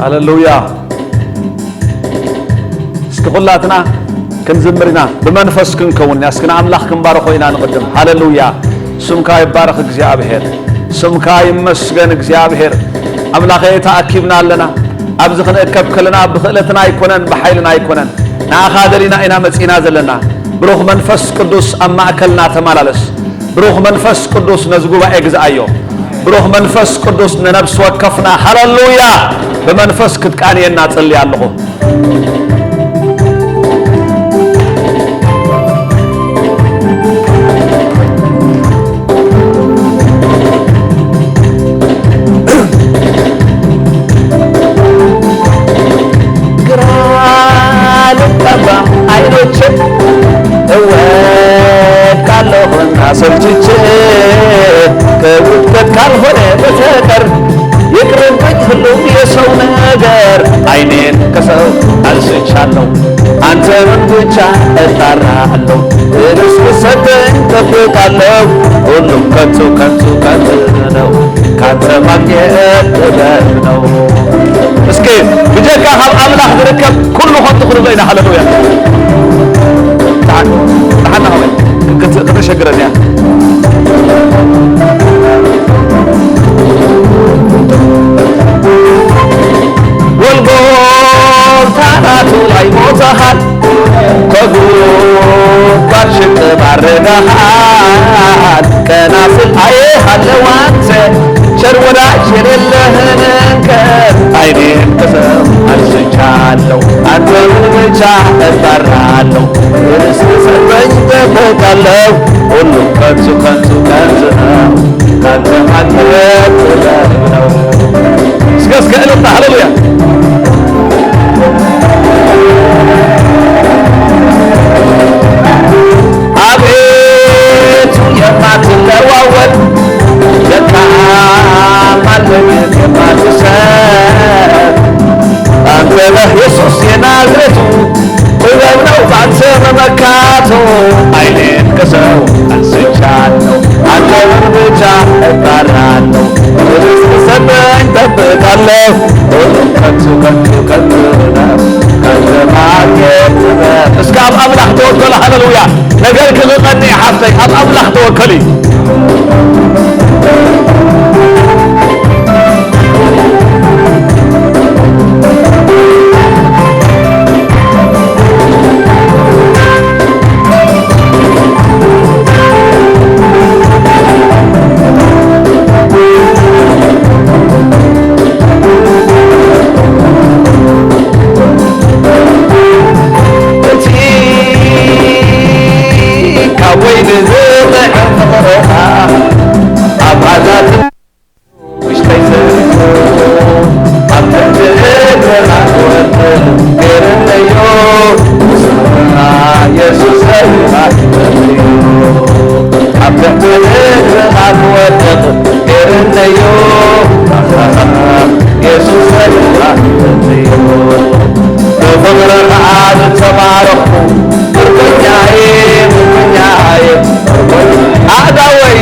ሃሌሉያ። እስኪ ኩላትና ክንዝምር ኢና፣ ብመንፈስ ክንከውን ኢና። እስኪ ንኣምላኽ ክንባርኾ ኢና ንቕድም። ሃሌሉያ። ስምካ ይባረኽ እግዚኣብሔር፣ ስምካ ይመስገን እግዚኣብሔር። ኣምላኸ ተኣኪብና ኣለና። ኣብዚ ክንእከብ ከለና ብኽእለትና ኣይኮነን፣ ብሓይልና ኣይኮነን። ንኣኻ ደሊና ኢና መጺና ዘለና። ብሩኽ መንፈስ ቅዱስ ኣብ ማእከልና ተመላለስ። ብሩኽ መንፈስ ቅዱስ ነዚ ጉባኤ ግዝኣዮ። ብሩኽ መንፈስ ቅዱስ ንነብሲ ወከፍና፣ ሃሌሉያ፣ ብመንፈስ ክትቃንየና እጽሊ ኣለኹ። ግራ ልቀባ አይኖቼ እወድቃለሁና ሰልችቼ፣ ከውድቀት ካልሆነ በስተቀር ይቅርብኝ ሁሉም የሰው ነገር። አይኔን ከሰው አንስቻለሁ፣ አንተን ብቻ እጣራለሁ። ርስ ሰጠኝ ጠብቃለሁ፣ ሁሉም ከንቱ ከንቱ ከንቱ ነው። ካንተ ማግኘት ጥበብ ነው። እስኪ ብጀካ ካብ ኣምላኽ ዝርከብ ኩሉ ከንቱ ክንብሎ ኢና። ሃሌሉያ። ደሓን፣ ደሓን ናኸ ወይ? ክት-፣ ከተሸግረን እያ። ጎልጎታ ናቱ ላይ ሞተኻል፣ ከጉድጓድ ሽቅብ ኣረጋኻል። ቀናፍል ኣይሃለዋንተ፣ ቸር ወዳጅ የሌለህን እንከን። አይኔን ከሰው አንስቻለሁ፣ አንተን ብቻ እጠራለሁ። ርስት ሰጠኝ እጠብቃለሁ፣ ሁሉም ከንቱ ከንቱ ከንቱ ነው። ካንተ ማግኘት ጥበብ ነው። እስከ፣ እስከ እልልታ፣ ሃሌሉያ። አቤቱ የማትለዋወጥ፣ ደካማን ለግጥ የማትሰጥ፣ አንተ ነህ ኢየሱስ የናዝሬቱ። ጥበብ ነው ባንተ መመካቱ። አይኔን ከሰው አንስቻለሁ፣ አንተን ብቻ እጠራለሁ። ርስት ሰጠኝ እጠብቃለሁ፣ ሁሉም ከንቱ ከንቱ ከንቱ ነው። ካንተ ማግኘት ጥበብ። እስከ ኣብ ኣምላኽ ተወከሉ። ሃሌሉያ። ነገር ክቕቐኒ ሓፍተይ፣ ኣብ ኣምላኽ ተወከሊ። እቲ ካብ ወይኒ ዝጥዕም ፍቕርኻ ኣብ ኣዛት ውሽጠይ ዘርግሑ፣ ኣብ ትሕቲ እግርኻ ክወድቕ ገይረለዮ። የሱስ ዘርግሓ ክወድቕ ገይረለዮ። ኣብ ትሕቲ እግርኻ ክወድቕ ገይረለዮ። የሱስ ዘርግሓ ክወድቕ ብፍቕርኻ ዝተባረኽኩ ምርኮኛዬ፣ ምርኮኛዬ፣ ምርኮኛ-፣ ኣእዳወይ፣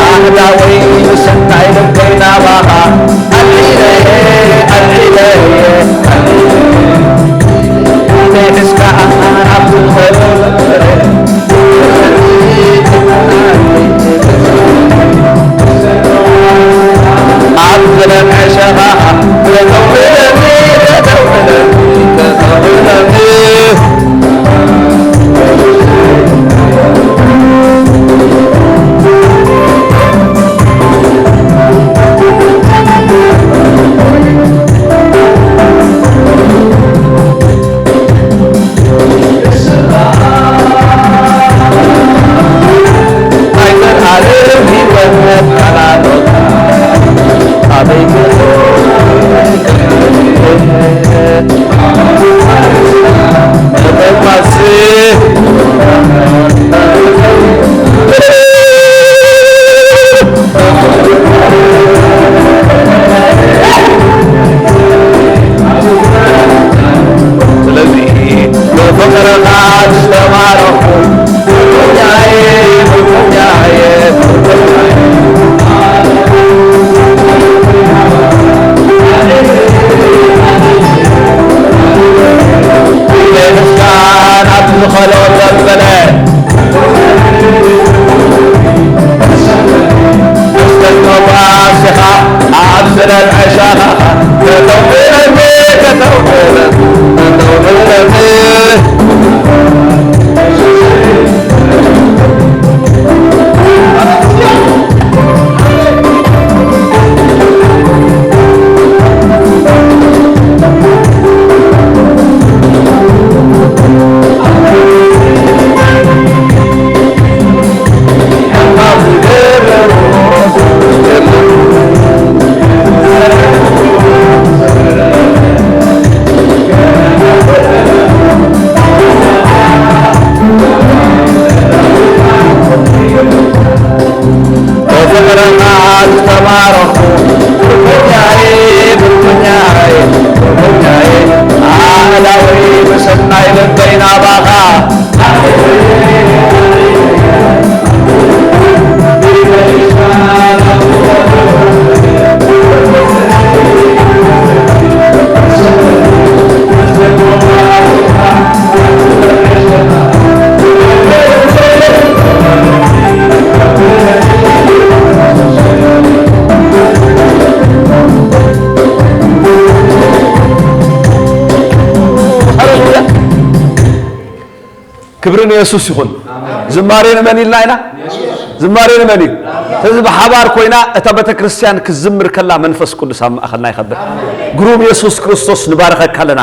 ኣእዳወይ፣ ብሰናይ ልበይ ናባኻ ኣልዒለየ፣ ኣልዒለየ፣ ኣልዒለየ። ሒዝካ ኣብ ዝኸበረ ኣብ ዝነብዐ ሸኻ ተጠውዕለኒ፣ ተጠውዕለኒ፣ ተጠውዕለኒ። ክብሪ ንየሱስ ይኹን። ዝማሬ ንመን ኢልና ኢና? ዝማሬ ንመን እዩ? ስለዚ ብሓባር ኮይና እታ ቤተክርስትያን ክትዝምር ከላ መንፈስ ቅዱስ ኣብ ማእኸልና ይኸብር። ግሩም የሱስ ክርስቶስ ንባረኸካ ኣለና።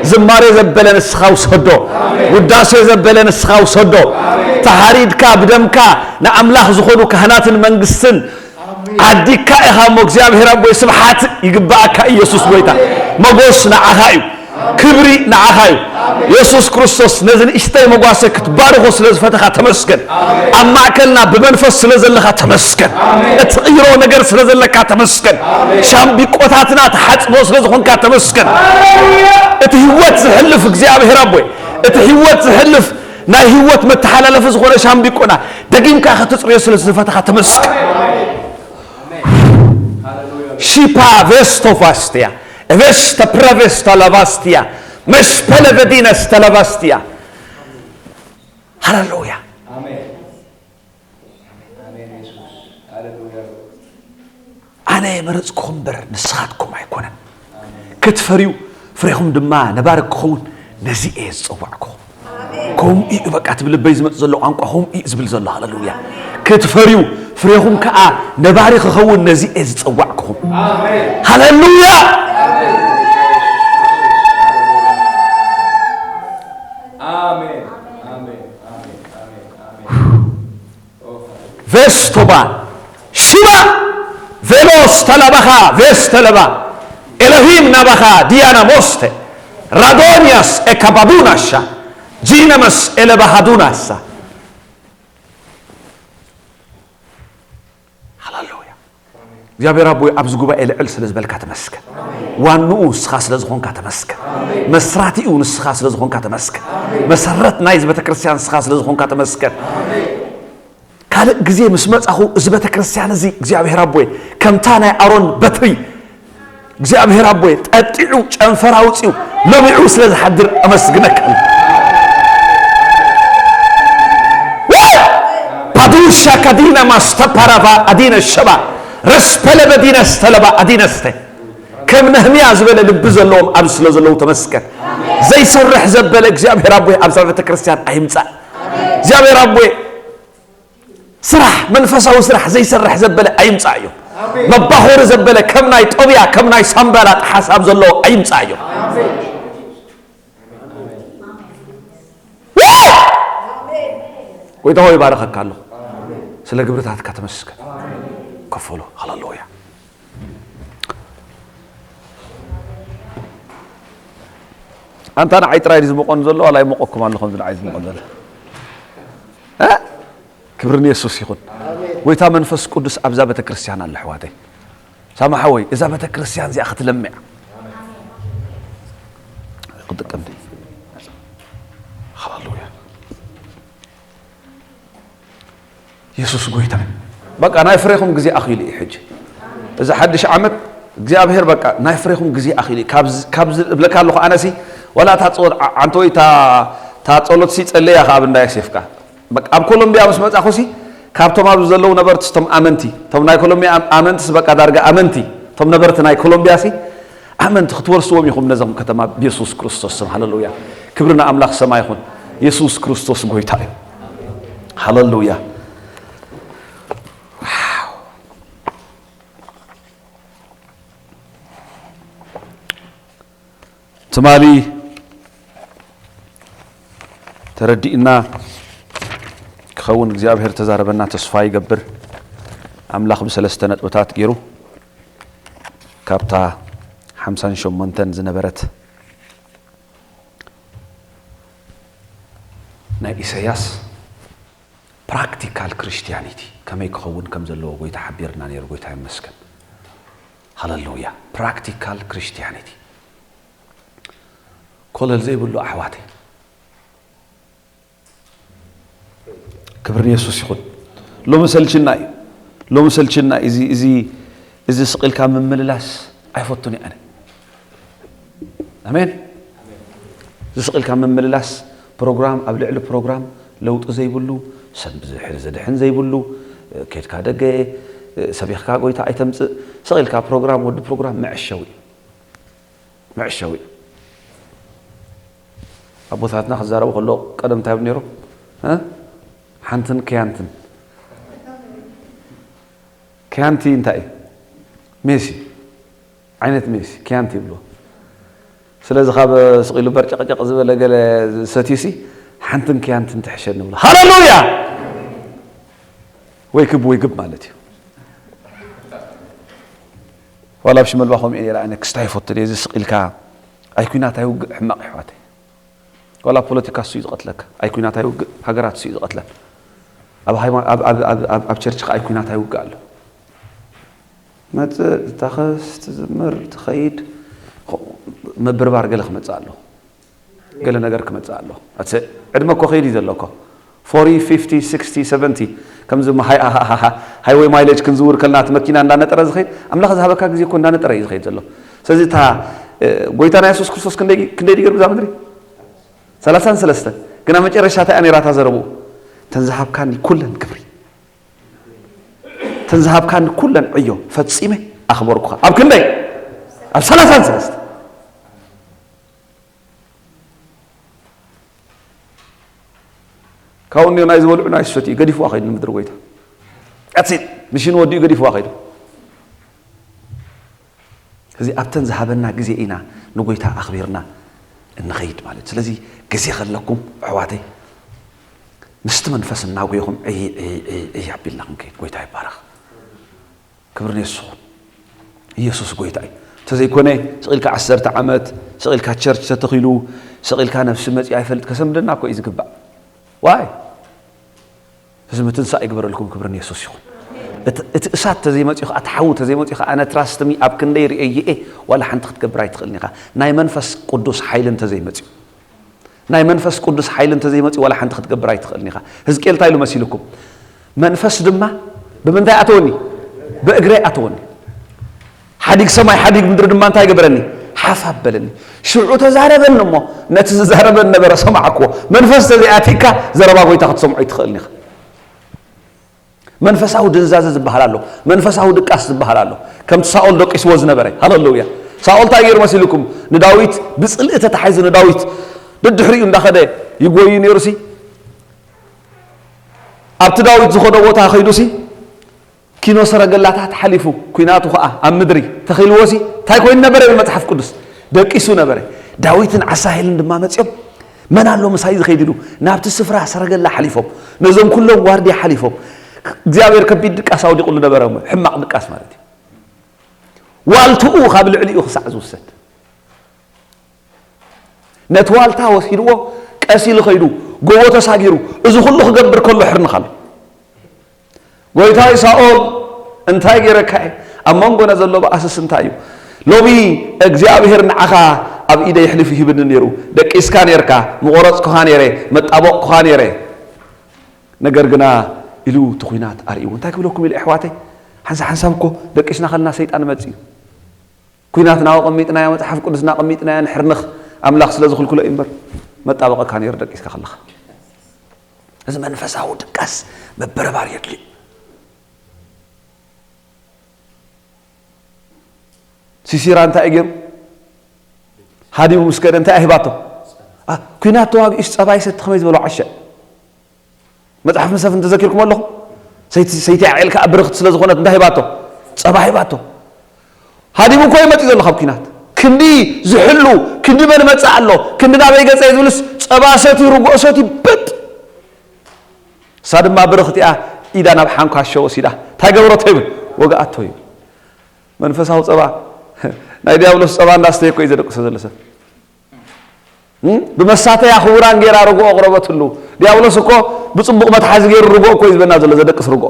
ዝማሬ ዘበለ ንስኻ ውሰዶ። ውዳሴ ዘበለ ንስኻ ውሰዶ። ተሓሪድካ ብደምካ ንኣምላኽ ዝኾኑ ካህናትን መንግስትን ዓዲካ ኢኻ እሞ እግዚኣብሔር ኣቦይ ስብሓት ይግባኣካ። ኢየሱስ ጎይታ። መጎስ ንዓኻ እዩ። ክብሪ ንዓኻ እዩ። የሱስ ክርስቶስ ነዚ ንእሽተይ መጓሰ ክትባርኾ ስለ ዝፈተኻ ተመስገን። ኣብ ማእከልና ብመንፈስ ስለ ዘለኻ ተመስገን። እትቕይሮ ነገር ስለ ዘለካ ተመስገን። ሻምቢቆታትና ትሓጽቦ ስለ ዝኾንካ ተመስገን። እቲ ህይወት ዝሕልፍ እግዚኣብሔር ኣቦይ፣ እቲ ህይወት ዝሕልፍ ናይ ህይወት መተሓላለፊ ዝኾነ ሻምቢቆና ደጊምካ ከተጽርዮ ስለ ዝፈተኻ ተመስገን። ሺፓ ቬስቶፋስትያ፣ ቬስተ ፕረቬስተ ለቫስትያ፣ መሽፐለ ቬዲነስተ ለቫስትያ። ሃሌሉያ። ኣነ የመረጽኩኹም እምበር ንስኻትኩም ኣይኮነን። ክትፈርዩ ፍሬኹም ድማ ነባሪ ክኸውን ነዚ እየ ዝጸዋዕኩኹም። ከምኡ እዩ በቃ፣ እቲ ብልበይ ዝመጽእ ዘሎ ቋንቋ ከምኡ እዩ ዝብል ዘሎ። ሃሌሉያ። ክትፈርዩ ፍሬኹም ከኣ ነባሪ ክኸውን ነዚ እየ ዝጸዋዕኩኹም። ሃሌሉያ። ኣሜን። ኣሜን። ኣሜን። ኣሜን። ኣሜን። ቬስቶባ ሽማ ቬሎስ ተለባኻ ቬስተለባ ኤሎሂም ናባኻ ዲያና ሞስተ ራዶንያስ ኤካባዱናሻ ጂነመስ ኤለባሃዱናሳ። ሃሌሉያ። እግዚኣብሔር ኣቦይ ኣብዚ ጉባኤ ልዕል ስለ ዝበልካ ተመስገን። ዋንኡ ንስኻ ስለ ዝኾንካ ተመስገን። መስራቲኡ ንስኻ ስለ ዝኾንካ ተመስገን። መሰረት ናይዚ ቤተክርስትያን ንስኻ ስለ ዝኾንካ ተመስገን። ካልእ ግዜ ምስ መጻኹ እዚ ቤተክርስትያን እዚ እግዚኣብሔር ኣቦይ ከምታ ናይ ኣሮን በትሪ እግዚኣብሔር ኣቦይ ጠጢዑ ጨንፈር ኣውጺኡ ለሚዑ ስለ ዝሓድር ኣመስግነካ። ወይ! ፓዱሻ ካዲና ማስተፓራቫ ኣዲነ ሸባ ረስፐለ በዲነ ስተለባ ኣዲነስተ ከም ነህምያ ዝበለ ልቢ ዘለዎም ኣብዚ ስለ ዘለዉ ተመስገን። ዘይሰርሕ ዘበለ እግዚኣብሔር ኣቦይ ኣብዛ ቤተክርስትያን ኣይምጻእ። እግዚኣብሔር ኣቦይ ስራሕ መንፈሳዊ ስራሕ ዘይሰርሕ ዘበለ ኣይምጻእ እዩ። መባኾሪ ዘበለ ከም ናይ ጦብያ ከም ናይ ሳምባላጥ ሓሳብ ዘለዎ ኣይምጻእ እዩ። ጎይታ ሆይ ባረኸካ ኣለኹ። ስለ ግብርታትካ ተመስገን። ከፈሎ ሃሌሉያ። ኣንታ ንዓይ ጥራይ ዝሞቆን ዘሎ ዋላ ይሞቀኩም ኣሎ ከምዚ ንዓይ ዝሞቆን ዘሎ እ? ክብሪ ንየሱስ ይኹን። ጎይታ መንፈስ ቅዱስ ኣብዛ ቤተክርስትያን ኣሎ ኣሕዋተይ። ሳማ ሓወይ እዛ ቤተክርስትያን እዚኣ ክትለምዕ ክጥቀም ድዩ? ሃሌሉያ። የሱስ ጎይታ እዩ። በቃ ናይ ፍሬኹም ግዜ ኣኺሉ እዩ ሕጂ። እዚ ሓድሽ ዓመት እግዚኣብሔር በቃ ናይ ፍሬኹም ግዜ ኣኺሉ እዩ። ካብዚ እብለካ ኣለኹ ኣነሲ ዋላ እታ ጸወት ዓንተ ወይ እታ ጸሎትሲ ጸለያ ከኣ ኣብ እንዳ ዮሴፍካ በቃ ኣብ ኮሎምቢያ ምስ መጻኹሲ ካብቶም ኣብዚ ዘለዉ ነበርቲ እቶም ኣመንቲ እቶም ናይ ኮሎምቢያ ኣመንትስ በቃ ዳርጋ ኣመንቲ እቶም ነበርቲ ናይ ኮሎምቢያሲ ኣመንቲ ክትወርስዎም ኢኹም ነዞም ከተማ ብየሱስ ክርስቶስ ስም። ሃሌሉያ። ክብሪ ንኣምላኽ ሰማይ ይኹን። የሱስ ክርስቶስ ጎይታ እዩ። ሃሌሉያ። ትማሊ ተረዲእና ክኸውን እግዚኣብሔር ተዛረበና ተስፋ ይገብር። ኣምላኽ ብሰለስተ ነጥብታት ገይሩ ካብታ ሓምሳን ሸሞንተን ዝነበረት ናይ ኢሳያስ ፕራክቲካል ክርስቲያኒቲ ከመይ ክኸውን ከም ዘለዎ ጎይታ ሓቢርና ነይሩ። ጎይታ ይመስገን። ሃሌሉያ። ፕራክቲካል ክርስቲያኒቲ ኮለል ዘይብሉ ኣሕዋተይ ክብሪ ንየሱስ ይኹን። ሎሚ ሰልችና እዩ። ሎሚ ሰልችና እዩ። እዚ እዚ እዚ ስቕ ኢልካ ምምልላስ ኣይፈቱን እየ ኣነ። ኣሜን። እዚ ስቕ ኢልካ ምምልላስ ፕሮግራም ኣብ ልዕሊ ፕሮግራም ለውጢ ዘይብሉ ሰብ ዝድሕን ዘይብሉ ኬድካ ደገ ሰቢኽካ ጎይታ ኣይተምፅእ። ስቕ ኢልካ ፕሮግራም ወዲ ፕሮግራም መዕሸዊ እዩ። መዕሸዊ እዩ። ኣቦታትና ክዛረቡ ከሎ ቀደም እንታይ ይብሉ ነይሮም? እ? ሓንትን ክያንትን። ክያንቲ እንታይ እዩ? ሜሲ። ዓይነት ሜሲ ክያንቲ ይብሎ። ስለዚ ካብ ስቕ ኢሉ በርጨቕጨቕ ዝበለ ገለ ሰትዩሲ ሓንትን ክያንትን ትሕሸኒ ይብሎ። ሃሌሉያ! ወይ ክብ ወይ ግብ ማለት እዩ። ዋላ ኣብ ሽመልባ ከምኡ እየ ነይረ። ኣነ ክስታይ ይፈቱ ድየ? እዚ ስቕ ኢልካ ኣይ ኲናት ኣይውግእ ሕማቕ ይሕዋተይ። ዋላ ፖለቲካ እሱ እዩ ዝቐትለካ። ኣይ ኲናት ኣይውግእ፣ ሃገራት እሱ እዩ ዝቐትለን። ኣብ ሃይማ-፣ ኣብ፣ ኣብ፣ ኣብ፣ ኣብ፣ ኣብ ቸርች ከኣ ኣይ ኲናት ኣይውግእ ኣሎ። መጽእ፣ ትታኸስ፣ ትዝምር፣ ትኸይድ፣ ምብርባር ገለ ክመጽእ ኣሎ። ገለ ነገር ክመጽእ ኣሎ። ኣትሰ-፣ ዕድመ እኮ ከይድ እዩ ዘሎ እኮ። ፎርቲ፣ ፊፍቲ፣ ሲክስቲ፣ ሰቨንቲ፣ ከምዚ ሃይ-፣ ሃ-፣ ሃ-፣ ሃ-፣ ሃይወይ ማይሌጅ ክንዝውር ከልና እቲ መኪና እንዳነጠረ ዝኸይድ፣ ኣምላኽ ዝሃበካ ግዜ እኮ እንዳነጠረ እዩ ዝኸይድ ዘሎ። ስለዚ እታ፣ እ፣ ጎይታና የሱስ ክርስቶስ ክንደይ፣ ክንደይ ድዩ ገይሩ ብዛ ምድሪ? ሰላሳን ሰለስተን። ግን ኣብ መጨረሻ እንታይ እያ ነይራ እታ ዘረብኡ? "እተን ዝሃብካኒ ኩለን ክብሪ፣ እተን ዝሃብካኒ ኩለን ዕዮ ፈጺመ ኣኽበርኩኻ." ኣብ ክንደይ? ኣብ ሰላሳን ሰለስተን። ካብኡ እኒኦ ናይ ዝበልዑ ናይ ዝሰትዩ ገዲፍዋ ከይዱ ንምድሪ ጎይታ። That's it። ምሽን ወዲኡ ገዲፍዋ ከይዱ። እዚ ኣብተን ዝሃበና ግዜ ኢና ንጎይታ ኣኽቢርና እንኸይድ ማለት። ስለዚ ግዜ ከለኩም ኣሕዋተይ፣ ምስቲ መንፈስ እናጎየኹም ዕይ፣ ዕይ፣ ዕይ፣ ዕይ ኣቢልና ክንከይድ። ጎይታ ይባረኽ። ክብሪ ንየሱስ ይኹን። ኢየሱስ ጎይታ እዩ። እንተዘይኮነ፣ ስቕ ኢልካ ዓሰርተ ዓመት፣ ስቕ ኢልካ ቸርች ተተኺሉ፣ ስቕ ኢልካ ነፍሲ መጺኡ ኣይፈልጥ፣ ከሰምደና እኮ እዩ ዝግባእ። ዋይ? እዚ ምትንሳእ ይግበረልኩም፣ ክብሪ ንየሱስ ይኹን። እቲ፣ እቲ እሳት ተዘይመጺኡ ኸዓ፣ እቲ ሓዊ ተዘይመጺኡ ኸዓ፣ ኣነ ትራስት ሚ ኣብ ክንደይ ርእየ እየ፣ ዋላ ሓንቲ ክትገብር ኣይትኽእልን ኢኻ። ናይ መንፈስ ቅዱስ ሓይሊ እንተዘይመጺኡ። ናይ መንፈስ ቅዱስ ሓይሊ እንተዘይመጺኡ ዋላ ሓንቲ ክትገብር ኣይትኽእልን ኢኻ። ህዝቅኤል እንታይ ኢሉ መሲልኩም? "መንፈስ ድማ ብምንታይ ኣተወኒ? ብእግረይ ኣተወኒ። ሓዲግ ሰማይ ሓዲግ ምድሪ ድማ እንታይ ገበረኒ? ሓፍ ኣበለኒ። ሽዑ ተዛረበኒ እሞ ነቲ ዝዛረበኒ ነበረ ሰማዕክዎ።" መንፈስ ተዘይኣቲካ ዘረባ ጎይታ ክትሰምዖ ኣይትኽእልን ኢኻ። መንፈሳዊ ድንዛዘ ዝበሃል ኣሎ። መንፈሳዊ ድቃስ ዝበሃል ኣሎ። ከምቲ ሳኦል ደቂስዎ ዝነበረ። ሃሌሉያ። ሳኦል እንታይ ገይሩ መሲልኩም? ንዳዊት ብጽልኢ ተታሒዙ ንዳዊት ደድሕሪኡ እንዳኸደ ይጎዩ ነይሩ ሲ። ኣብቲ ዳዊት ዝኸዶ ቦታ ከይዱ ሲ፣ ኪኖ ሰረገላታት ሓሊፉ፣ ኲናቱ ኸኣ ኣብ ምድሪ ተኺልዎ ሲ፣ እንታይ ኮይኑ ነበረ ይብል መጽሓፍ ቅዱስ? ደቂሱ ነበረ። ዳዊትን ዓሳሄልን ድማ መጺኦም፣ "መን ኣሎ ምሳይ ዝኸይድ?" ኢሉ ናብቲ ስፍራ ሰረገላ ሓሊፎም፣ ነዞም ኩሎም ዋርድያ ሓሊፎም፣ እግዚኣብሔር ከቢድ ድቃስ ኣውዲቑሉ ነበረ እሞ፣ ሕማቕ ድቃስ ማለት እዩ። ዋልትኡ ካብ ልዕሊኡ ክሳዕ ዝውሰድ። ነቲ ዋልታ ወሲድዎ፣ ቀስ ኢሉ ኸይዱ፣ ጎቦ ተሳጊሩ፣ እዚ ኩሉ ክገብር ከሎ ሕርንኽ ኣሎ። "ጎይታይ ሳኦል፣ እንታይ ገይረካ እየ? ኣብ መንጎና ዘሎ ባእስስ እንታይ እዩ? ሎሚ እግዚኣብሔር ንዓኻ ኣብ ኢደይ ኣሕሊፉ ሂብኒ ነይሩ። ደቂስካ ነይርካ፣ ምቆረጽኩኻ ነይረ፣ መጣበቕኩኻ ነይረ። ነገር ግና" ኢሉ እቲ ኲናት ኣርእይዎ። እንታይ ክብለኩም ኢለ ኣሕዋተይ? ሓንሳብ ሓንሳብ እኮ ደቂስና ከለና ሰይጣን መጽእ እዩ። ኲናትና ኣቐሚጥናዮ፣ መጽሓፍ ቅዱስና ኣቐሚጥናዮ፣ ንሕርንኽ ኣምላኽ ስለ ዝኽልክሎ እዩ እምበር፣ መጣበቐካ ነይሩ ደቂስካ ከለኻ። እዚ መንፈሳዊ ድቃስ ምብርባር የድልዩ። ሲሲራ እንታይ እዩ ገይሩ? ሃዲሙ ምስ ከደ እንታይ ኣሂባቶ? ኣ፣ ኲናት ተዋጊኡስ ጸባ ይሰቲ ከመይ ዝበሎ ዓሸ? መጽሓፍ ምሰፍ እንተዘኪርኩም ኣለኹም? ሰይቲ፣ ሰይቲ ኣዕልካ ብርኽቲ ስለ ዝኾነት እንታይ ሂባቶ? ጸባ ሂባቶ። ሃዲሙ እኮ እዩ መጺኡ ዘሎ ካብ ኲናት። ክንዲ ዝሕሉ፣ ክንዲ መን መጽእ ኣሎ፣ ክንዲ ናበይ ገጸ እዩ ዝብልስ ጸባ ሰትዩ፣ ርግኦ ሰትዩ፣ በጥ። እሳ ድማ ብርኽቲ እያ፣ ኢዳ ናብ ሓንኳሾ ወሲዳ። እንታይ ገበረቶ ይብል? ወግኣቶ ይብል። መንፈሳዊ ጸባ፣ ናይ ዲያብሎስ ጸባ እንዳስተየ እኮ እዩ ዘደቅሶ ዘሎ ሰብ። እም? ብመሳተያ ክቡራን ገይራ ርግኦ ኣቕረበትሉ። ዲያብሎስ እኮ ብጽቡቕ መትሓዚ ገይሩ ርግኦ እኮ እዩ ዝበና ዘሎ፣ ዘደቅስ ርግኦ።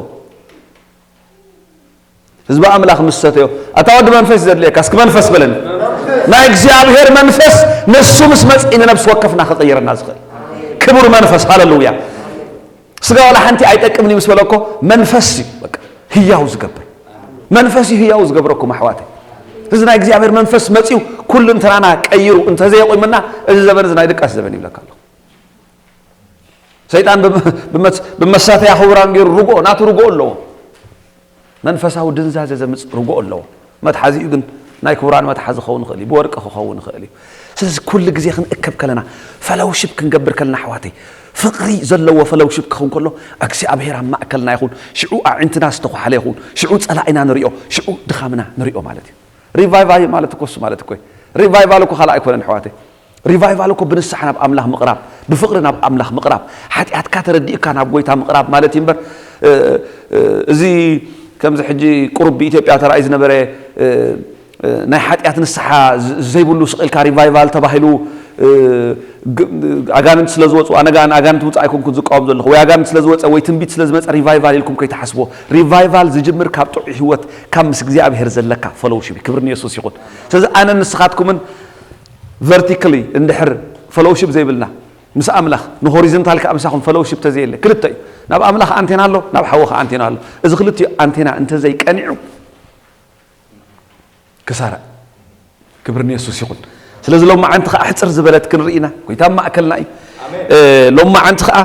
ህዝቢ ኣምላኽ ምስ ሰተዮ፣ ኣታ ወዲ መንፈስ እዩ ዘድልየካ፣ እስኪ መንፈስ በለኒ። ናይ እግዚኣብሔር መንፈስ ንሱ ምስ መጽኢ ንነብሲ ወከፍና ክቕይረና ዝኽእል ክቡር መንፈስ፣ ሃሌሉያ። ስጋ ዋላ ሓንቲ ኣይጠቅምን እዩ ምስ በለ እኮ መንፈስ እዩ በቃ ህያው ዝገብር። መንፈስ እዩ ህያው ዝገብረኩም ኣሕዋተይ። እዚ ናይ እግዚኣብሔር መንፈስ መጺኡ ኩሉ እንተናና ቀይሩ እንተዘየቑምና እዚ ዘበን እዚ ናይ ድቃስ ዘበን ይብለካ ኣለኹ። ሰይጣን ብመ-፣ ብመስ-፣ ብመሳተያ ክቡራን ገይሩ ርግኦ፣ ናቱ ርግኦ ኣለዎ። መንፈሳዊ ድንዛዘ ዘምጽእ ርግኦ ኣለዎ። መትሓዚኡ ግን ናይ ክቡራን መትሓዚ ክኸውን ይኽእል እዩ፣ ብወርቂ ክኸውን ይኽእል እዩ። ስለዚ ኩሉ ግዜ ክንእከብ ከለና፣ ፈሎውሺፕ ክንገብር ከለና ኣሕዋተይ፣ ፍቕሪ ዘለዎ ፈሎውሽፕ ክኸውን ከሎ እግዚኣብሔር ኣብ ማእከልና ይኹን። ሽዑ ኣዒንትና ዝተዃሕለ ይኹን። ሽዑ ጸላኢና ንሪኦ። ሽዑ ድኻምና ንሪኦ ማለት እዩ። ሪቫይቫል ማለት እኮ እሱ ማለት እኮ እዩ። ሪቫይቫል እኮ ካልእ ኣይኮነን ኣሕዋተይ። ሪቫይቫል እኮ ብንስሓ ናብ ኣምላኽ ምቕራብ፣ ብፍቕሪ ናብ ኣምላኽ ምቕራብ፣ ሓጢኣትካ ተረዲእካ ናብ ጎይታ ምቕራብ ማለት እዩ እምበር፣ እ፣ እ፣ እዚ ከምዚ ሕጂ ቁሩብ ብኢትዮጵያ ተራእዩ ዝነበረ፣ እ፣ እ፣ ናይ ሓጢኣት ንስሓ ዝ-፣ ዘይብሉ ስቕ ኢልካ ሪቫይቫል ተባሂሉ፣ እ፣ ግ-፣ ኣጋንንት ስለ ዝወፁ፣ ኣነ ኣጋ-፣ ኣጋንንት ውፅእ ኣይኮንኩን ዝቃወም ዘለኹ፣ ወይ ኣጋንንት ስለ ዝወፀ፣ ወይ ትንቢት ስለ ዝመፀ ሪቫይቫል ኢልኩም ከይትሓስቦ። ሪቫይቫል ዝጅምር ካብ ጥዑይ ህይወት፣ ካብ ምስ እግዚኣብሔር ዘለካ ፈሎውሺፕ እዩ። ክብሪ ንየሱስ ይኹን። ስለዚ ኣነን ንስኻትኩምን ቨርቲካሊ እንድሕር ፈሎውሺፕ ዘይብልና ምስ ኣምላኽ፣ ንሆሪዞንታል ከኣ ምሳኹም ፈሎውሺፕ ተዘየለ፣ ክልተ እዩ። ናብ ኣምላኽ ኣንቴና ኣሎ፣ ናብ ሓዊ ከኣ ኣንቴና ኣሎ። እዚ ክልቲኡ ኣንቴና እንተዘይቀኒዑ ክሳራ። ክብሪ ንየሱስ ይኹን። ስለዚ ሎማዓንቲ ከኣ ሕጽር ዝበለት ክንርኢ ኢና። ጎይታ ኣብ ማእከልና እዩ። ኣሜን። እ፣ ሎማዓንቲ ከኣ፣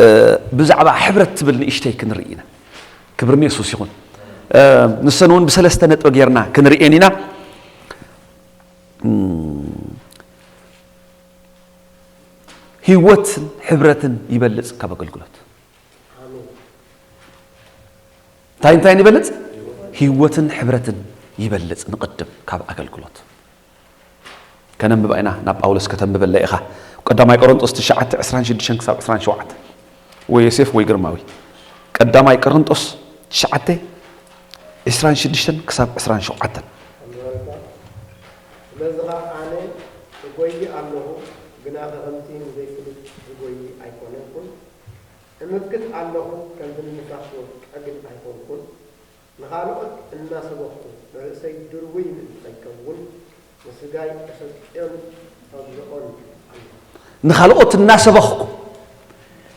እ፣ ብዛዕባ ሕብረት ትብል ንእሽተይ ክንርኢ ኢና። ክብሪ ንየሱስ ይኹን። እ፣ ንሰን እውን ብሰለስተ ነጥቢ ጌርና ክንርእየን ኢና። እም፣ ህይወትን ሕብረትን ይበልጽ ካብ ኣገልግሎት። እንታይ እንታይ ይበልጽ? ህይወትን ሕብረትን ይበልጽ ንቕድም ካብ ኣገልግሎት። ከነንብባ ኢና፣ ናብ ጳውሎስ ከተንብበለ ኢኻ። ቀዳማይ ቆሮንጦስ ትሽዓተ ዕስራን ሽዱሽተን ክሳብ ዕስራን ሸውዓተን። ወይ ዮሴፍ ወይ ግርማዊ። ቀዳማይ ቆሮንጦስ ትሽዓተ ዕስራን ሽዱሽተን ክሳብ ዕስራን ሸውዓተን። ስለዚ ኸኣ ኣነ እጎዪ ኣለኹ፣ ግናኸ ከምቲ ንዘይፍሉጥ ዝጎዪ ኣይኮነኩን። እምክት ኣለኹ፣ ከምቲ ንንፋስ ዝወቅዕ ግን ኣይኮንኩን። ንኻልኦት እናሰበኽኩ፣ ንርእሰይ ድርቡይ ምእንቲ ኸይከውን፣ ንስጋይ እሰቅዮን እግዝኦን ኣለኹ። ንኻልኦት እናሰበኽኩ፣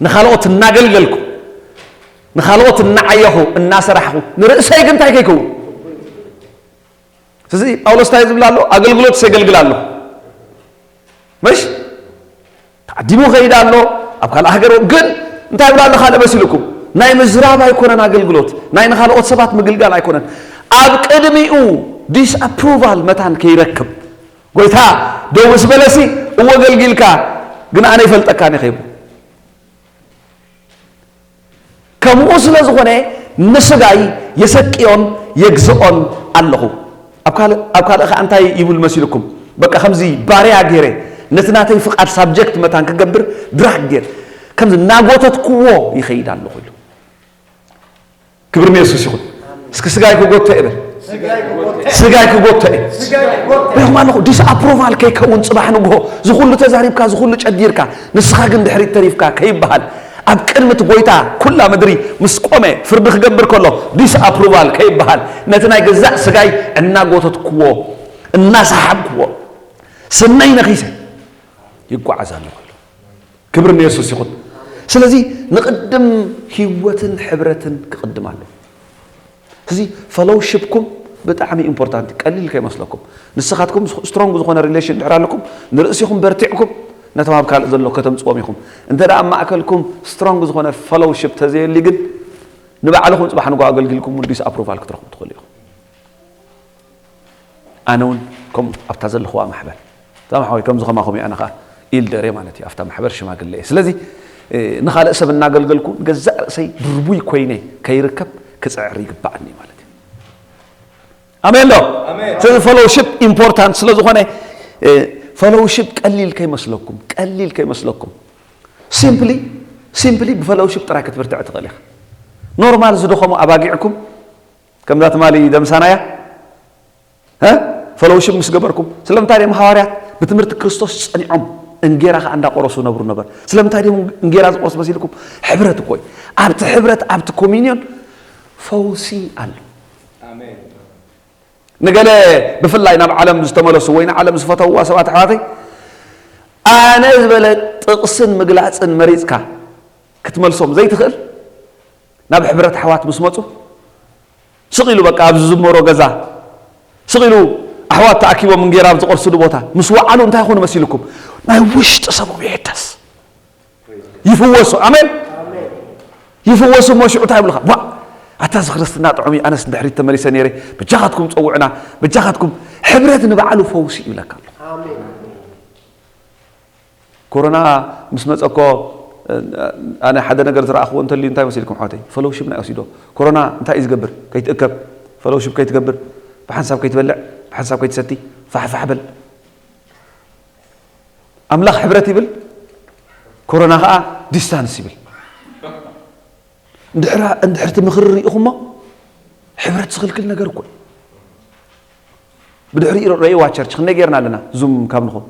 ንኻልኦት እናገልገልኩ፣ ንኻልኦት እናዓየኹ፣ እናሰራሕኹ፣ ንርእሰይ ግን እንታይ ከይከውን? ስለዚ ጳውሎስ እንታይ ዝብል ኣሎ? ኣገልግሎት የገልግል ኣሎ። ምሽ? ተዓዲሙ ኸይድ ኣሎ፣ ኣብ ካልእ ሃገር እውን። ግን እንታይ ይብል ኣሎ? ካልእ መሲልኩም። ናይ ምዝራብ ኣይኮነን ኣገልግሎት፣ ናይ ንኻልኦት ሰባት ምግልጋል ኣይኮነን። ኣብ ቅድሚኡ ዲስኣፕሩቫል መታን ከይረክብ። ጎይታ ደው ምስ በለሲ፣ እወ ኣገልጊልካ፣ ግን ኣነ ይፈልጠካን እየ ከይብሎ። ከምኡ ስለ ዝኾነ ንስጋይ የሰቅዮን የግዝኦን ኣለኹ። ኣብ ካልእ፣ ኣብ ካልእ ኸኣ እንታይ ይብል መሲልኩም? በቃ ከምዚ ባርያ ገይረ፣ ነቲ ናተይ ፍቓድ ሳብጀክት መታን ክገብር ድራግ ገይረ፣ ከምዚ እናጎተትክዎ ይኸይድ ኣለኹ ኢሉ። ክብሪ ንየሱስ ይኹን። እስኪ ስጋይ ክጎተ እየ በል። ስጋይ ክጎተ እየ። ስጋይ ክጎተ እየ። ስጋይ ክጎተ እየ። ሪኹም ኣለኹ፣ ዲስኣፕሮቫል ከይከውን ጽባሕ ንግሆ፣ ዝኹሉ ተዛሪብካ፣ ዝኹሉ ጨዲርካ፣ ንስኻ ግን ድሕሪት ተሪፍካ ከይበሃል፣ ኣብ ቅድሚ እቲ ጎይታ ኩላ ምድሪ ምስ ቆመ፣ ፍርዲ ክገብር ከሎ፣ ዲስኣፕሮቫል ከይበሃል፣ ነቲ ናይ ገዛእ ስጋይ እናጎተትክዎ፣ እናሰሓብክዎ፣ ስነይ ነኺሰ ይጓዓዝ ኣለኹ። ክብሪ ንየሱስ ይኹን። ስለዚ ንቕድም ህይወትን ሕብረትን ክቕድም ኣሎ። እዚ ፈሎውሺፕኩም ብጣዕሚ ኢምፖርታንት፣ ቀሊል ከይመስለኩም። ንስኻትኩም ስትሮንግ ዝኾነ ሪሌሽን ድሕር ኣለኩም፣ ንርእሲኹም በርቲዕኩም ነቶም ኣብ ካልእ ዘሎ ከተምጽዎም ኢኹም። እንተ ደኣ ኣብ ማእከልኩም ስትሮንግ ዝኾነ ፈሎውሺፕ ተዘየሊ ግን፣ ንባዕልኹም ጽባሕ ንግሆ ኣገልጊልኩም እውን ዲስኣፕሩቫል ክትረኽቡ ትኽእሉ ኢኹም። ኣነ እውን ከምኡ ኣብታ ዘለኹዋ ማሕበር፣ እዛ ማሕበር ከምዚ ከማኹም እየ፣ ኣነ ኸኣ ኢልደር እየ ማለት እዩ፣ ኣብታ ማሕበር ሽማግለ እየ። ስለዚ፣ እ፣ ንኻልእ ሰብ እናገልገልኩ ገዛእ ርእሰይ ድርቡይ ኮይነ ከይርከብ ክጽዕር ይግባኣኒ ማለት እዩ። ኣሜን ዶ? ኣሜን። ስለዚ ፈሎውሺፕ ኢምፖርታንት ስለ ዝኾነ፣ እ፣ ፈሎውሺፕ ቀሊል ከይመስለኩም፣ ቀሊል ከይመስለኩም። ሲምፕሊ፣ ሲምፕሊ ብፈሎውሺፕ ጥራይ ክትብርትዕ ትኽእል ኢኻ። ኖርማል ዝደኸሙ ኣባጊዕኩም፣ ከምዛ ትማሊ ደምሳናያ፣ እ? ፈሎውሺፕ ምስ ገበርኩም፣ ስለምንታይ ድዮም ሃዋርያት ብትምህርቲ ክርስቶስ ጸኒዖም እንጌራ ኸኣ እንዳቆረሱ ነብሩ ነበር? ስለምንታይ ድዮም እንጌራ ዝቆርሱ መሲልኩም? ሕብረት እኮ እዩ። ኣብቲ ሕብረት፣ ኣብቲ ኮሚኒዮን ፈውሲ ኣሎ። ኣሜን። ንገለ ብፍላይ ናብ ዓለም ዝተመለሱ ወይ ንዓለም ዝፈተውዋ ሰባት ኣሕዋተይ፣ ኣነ ዝበለ ጥቕስን ምግላጽን መሪጽካ ክትመልሶም ዘይትኽእል፣ ናብ ሕብረት ኣሕዋት ምስ መጹ፣ ስቕ ኢሉ በቃ ኣብ ዝዝመሮ ገዛ፣ ስቕ ኢሉ ኣሕዋት ተኣኪቦም እንጌራ ኣብ ዝቖርስሉ ቦታ ምስ ወዓሉ እንታይ ይኾኑ መሲልኩም? ናይ ውሽጢ ሰቦም ይሕደስ። ይፍወሱ። ኣሜን። ይፍወሱ እሞ ሽዑ እንታይ ይብሉኻ? ዋ፣ ኣታ እዚ ክርስትና ጥዑም እዩ፣ ኣነስ ንድሕሪት ተመሊሰ ነይረ፣ በጃኻትኩም ጸውዑና፣ በጃኻትኩም። ሕብረት ንባዕሉ ፈውሲ ይብለካ ኣሎ። ኣሜን። ኮሮና ምስ መጸ እኮ ኣነ ሓደ ነገር ዝረኣኽዎ እንተልዩ እንታይ መሲልኩም ኣሕዋተይ? ፈሎውሺፕ ናይ ወሲዶ። ኮሮና እንታይ እዩ ዝገብር? ከይትእከብ፣ ፈሎውሺፕ ከይትገብር፣ ብሓንሳብ ከይትበልዕ፣ ብሓንሳብ ከይትሰቲ፣ ፋሕፋሕ በል። ኣምላኽ ሕብረት ይብል፣ ኮሮና ኸኣ ዲስታንስ ይብል። እንድሕር እንድሕር እቲ ምኽሪ ርኢኹሞ ሕብረት ዝኽልክል ነገር እኮ እዩ። ብድሕሪኡ ረእይዋ ቸርች ክንደይ ጌርና ኣለና። ዙም ካብ ንኹም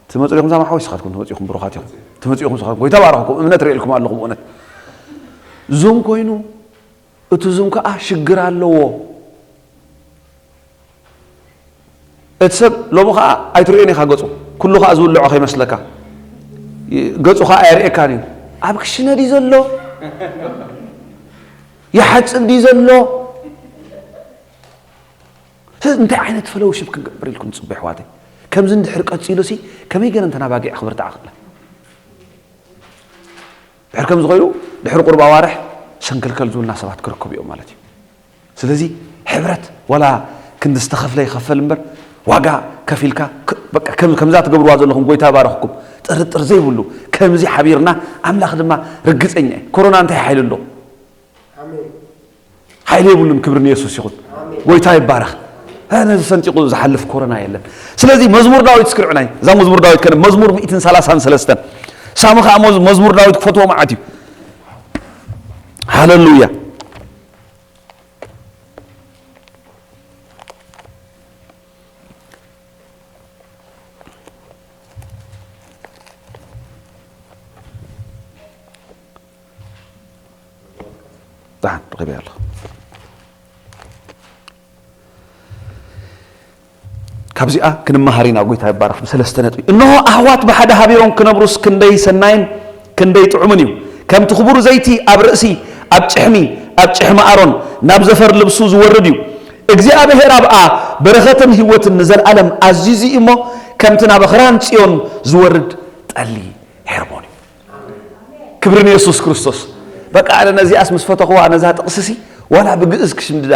ትመጹ ዲኹም? ሳማ ሓወይ ስኻትኩም ትመጹ ኢኹም፣ ብሩኻት ኢኹም። ትመጹ ኢኹም ስኻትኩም። ጎይታ ባረኽኩም። እምነት ርእየልኩም ኣለኹ ብእውነት። ዙም ኮይኑ እቲ ዙም ከኣ ሽግር ኣለዎ። እቲ ሰብ ሎሚ ከኣ ኣይትርእዮን ኢኻ ገጹ። ኩሉ ከኣ ዝውልዖ ከይመስለካ። ገጹ ከኣ ኣየርእየካን እዩ። ኣብ ክሽነ ድዩ ዘሎ? ይሓጽብ ድዩ ዘሎ? ስለዚ እንታይ ዓይነት ፈሎውሺፕ ክንገብር ኢልኩም ትጽበዩ ኣሕዋተይ? ከምዚ እንድሕር ቀጺሉሲ ከመይ ገይረን ተናባጊዕ ክብርትዓ ክእላ? ድሕር ከምዚ ኮይኑ ድሕሪ ቁሩብ ኣዋርሕ ሰንከልከል ዝብሉና ሰባት ክርከቡ እዮም ማለት እዩ። ስለዚ ሕብረት ዋላ ክንዲ ዝተኸፍለ ይኸፈል እምበር ዋጋ ከፊልካ ክ- በቃ ከም- ከምዛ ትገብርዋ ዘለኹም ጎይታ ባረኽኩም ጥርጥር ዘይብሉ ከምዚ ሓቢርና ኣምላኽ ድማ ርግጸኛ እዩ። ኮሮና እንታይ ሓይሊ ኣሎ? ሓይሊ የብሉን። ክብሪ ንየሱስ ይኹን። ጎይታ ይባረኽ። እ፣ ነዚ ሰንጢቑ ዝሓልፍ ኮሮና የለን። ስለዚ መዝሙር ዳዊት እስክርዑናይ እዛ መዝሙር ዳዊት ከነ መዝሙር ሚእትን ሰላሳን ሰለስተን ሳሚ ከዓ መዝ- መዝሙር ዳዊት ክፈትዎ መዓት እዩ። ሃለሉያ። ዳን ረኺበያ ኣለኹ። ካብዚኣ ክንመሃር ኢና። ጎይታ ይባረኽ። ብሰለስተ ነጥቢ፣ እንሆ ኣሕዋት ብሓደ ሃቢሮም ክነብሩስ ክንደይ ሰናይን ክንደይ ጥዑምን እዩ። ከምቲ ክቡር ዘይቲ ኣብ ርእሲ ኣብ ጭሕሚ ኣብ ጭሕሚ ኣሮን ናብ ዘፈር ልብሱ ዝወርድ እዩ። እግዚኣብሔር ኣብኣ በረኸትን ህይወትን ንዘለኣለም ኣዚዙ እዩ እሞ ከምቲ ናብ ኣኽራን ጽዮን ዝወርድ ጠሊ ሄርሞን እዩ። ክብሪ ንየሱስ ክርስቶስ። በቃ ኣነ ነዚኣስ ምስ ፈተኽዋ ነዛ ጥቕስሲ ዋላ ብግእዝ ክሽምድዳ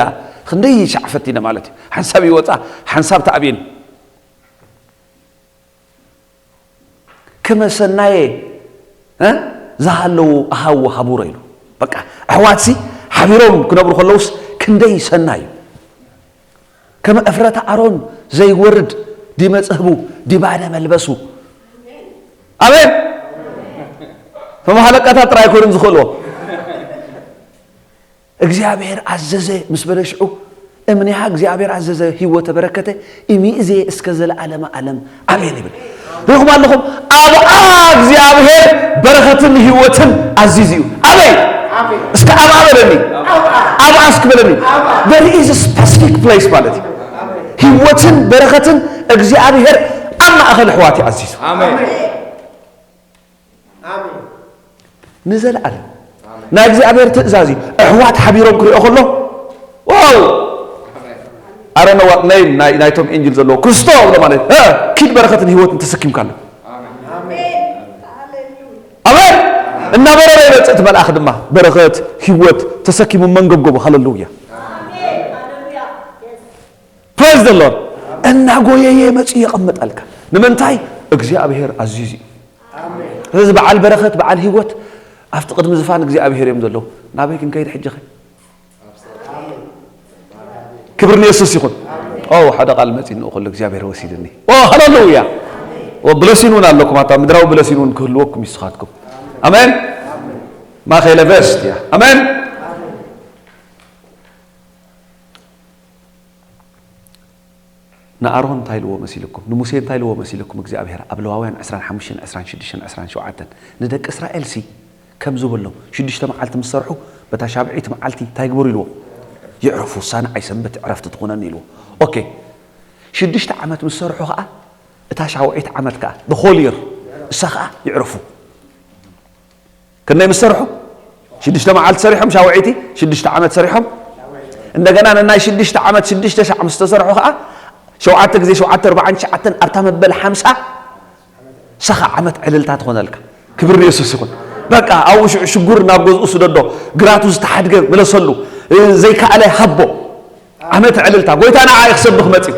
ክንደይ ሻዕ ፈቲነ ማለት እዩ። ሓንሳብ ይወፃ ሓንሳብ ተኣብየን። ከመ ሰናየ እ? ዝሃለዉ ኣሃው ሃቡረ ኢሉ። በቃ ኣሕዋትሲ ሓቢሮም ክነብሩ ከለውስ ክንደይ ሰናይ እዩ። ከመ እፍረተ ኣሮን ዘይወርድ ዲመ ጽህቡ ዲባደ መልበሱ። ኣሜን። ተመሃለቃታት ጥራይ ኮይኖም ዝኽእልዎ። እግዚኣብሔር ኣዘዘ ምስ በለ ሽዑ እምኒሃ እግዚኣብሔር ኣዘዘ ህይወተ በረከተ ኢሚእዜ እስከ ዘለዓለመ ዓለም ኣሜን ይብል። ርኢኹም ኣለኹም ኣብኣ እግዚኣብሔር በረኸትን ህይወትን ኣዚዙ እዩ። ኣበይ? እስከ ኣብኣ በለኒ። ኣብኣ እስኪ በለኒ። There is a specific place ማለት እዩ። ህይወትን በረኸትን እግዚኣብሔር ኣብ ማእኸል ኣሕዋት እዩ ኣዚዙ። ኣሜን። ንዘለዓለም ናይ እግዚኣብሔር ትእዛዝ እዩ። ኣሕዋት ሓቢሮም ክሪኦ ከሎ ዋው ኣረነዋ ናይ ናይ ናይቶም ኤንጅል ዘለዎ ክርስቶ ብሎ ማለት እ፣ ኪድ በረኸትን ህይወትን ተሰኪምካ ኣሎ። ኣሜን። እናበረረ ይመጽእ እቲ መልኣኽ ድማ በረኸት ህይወት ተሰኪሙ መንገብገቡ። ሃለሉያ። ፕሬዝ ሎርድ። እናጎየየ መፅኡ የቐምጠልካ። ንምንታይ? እግዚኣብሔር ኣዚዙ እዩ። ስለዚ በዓል በረኸት በዓል ህይወት ኣብቲ ቅድሚ ዝፋን እግዚኣብሔር እዮም ዘለዉ። ናበይ ክንከይድ ሕጂ ኸ? ክብሪ ንየሱስ ይኹን። ኦ ሓደ ቃል መፂ ንኡ ከሎ እግዚኣብሔር ወሲድኒ። ኦ ሃሌሉያ። ኦ ብለሲን እውን ኣለኩም ኣታ ምድራዊ ብለሲን እውን ክህልወኩም ይስኻትኩም። ኣሜን። ማኸለ ቨስት እያ። ኣሜን። ንኣሮን እንታይ ኢልዎ መሲልኩም? ንሙሴ እንታይ ኢልዎ መሲልኩም? እግዚኣብሔር ኣብ ለዋውያን ዕስራን ሓሙሽተን ዕስራን ሽዱሽተን ዕስራን ሸውዓተን ንደቂ እስራኤል ሲ ከምዚ በሎም ሽዱሽተ መዓልቲ ምስ ሰርሑ በታ ሻብዒት መዓልቲ እንታይ ግበሩ ኢልዎ? ይዕረፉ፣ እሳ ንዓይ ሰንበት ዕረፍቲ ትኹነኒ ኢልዎ። ኦኬ ሽዱሽተ ዓመት ምስ ሰርሑ ከዓ እታ ሻውዒት ዓመት ከዓ ብኾሊር እሳ ከዓ ይዕረፉ። ክንደይ ምስ ሰርሑ ሽዱሽተ መዓልቲ ሰሪሖም ሻውዒቲ ሽዱሽተ ዓመት ሰሪሖም እንደገና ንናይ ሽዱሽተ ዓመት ሽዱሽተ ሻዕ ምስ ተሰርሑ ከዓ ሸውዓተ ግዜ ሸውዓተ ኣርባዓን ትሽዓተን ኣብታ መበል ሓምሳ ሰኻ ዓመት ዕልልታ ትኾነልካ። ክብሪ ንየሱስ ይኹን። በቃ ኣብኡ ሽዑ ሽጉር ናብ ገዝኡ ስደዶ፣ ግራቱ ዝተሓድገ ምለሰሉ፣ ዘይከኣለ ሃቦ። ዓመት ዕልልታ ጎይታ ንዓ ክሰብኽ መፅዩ።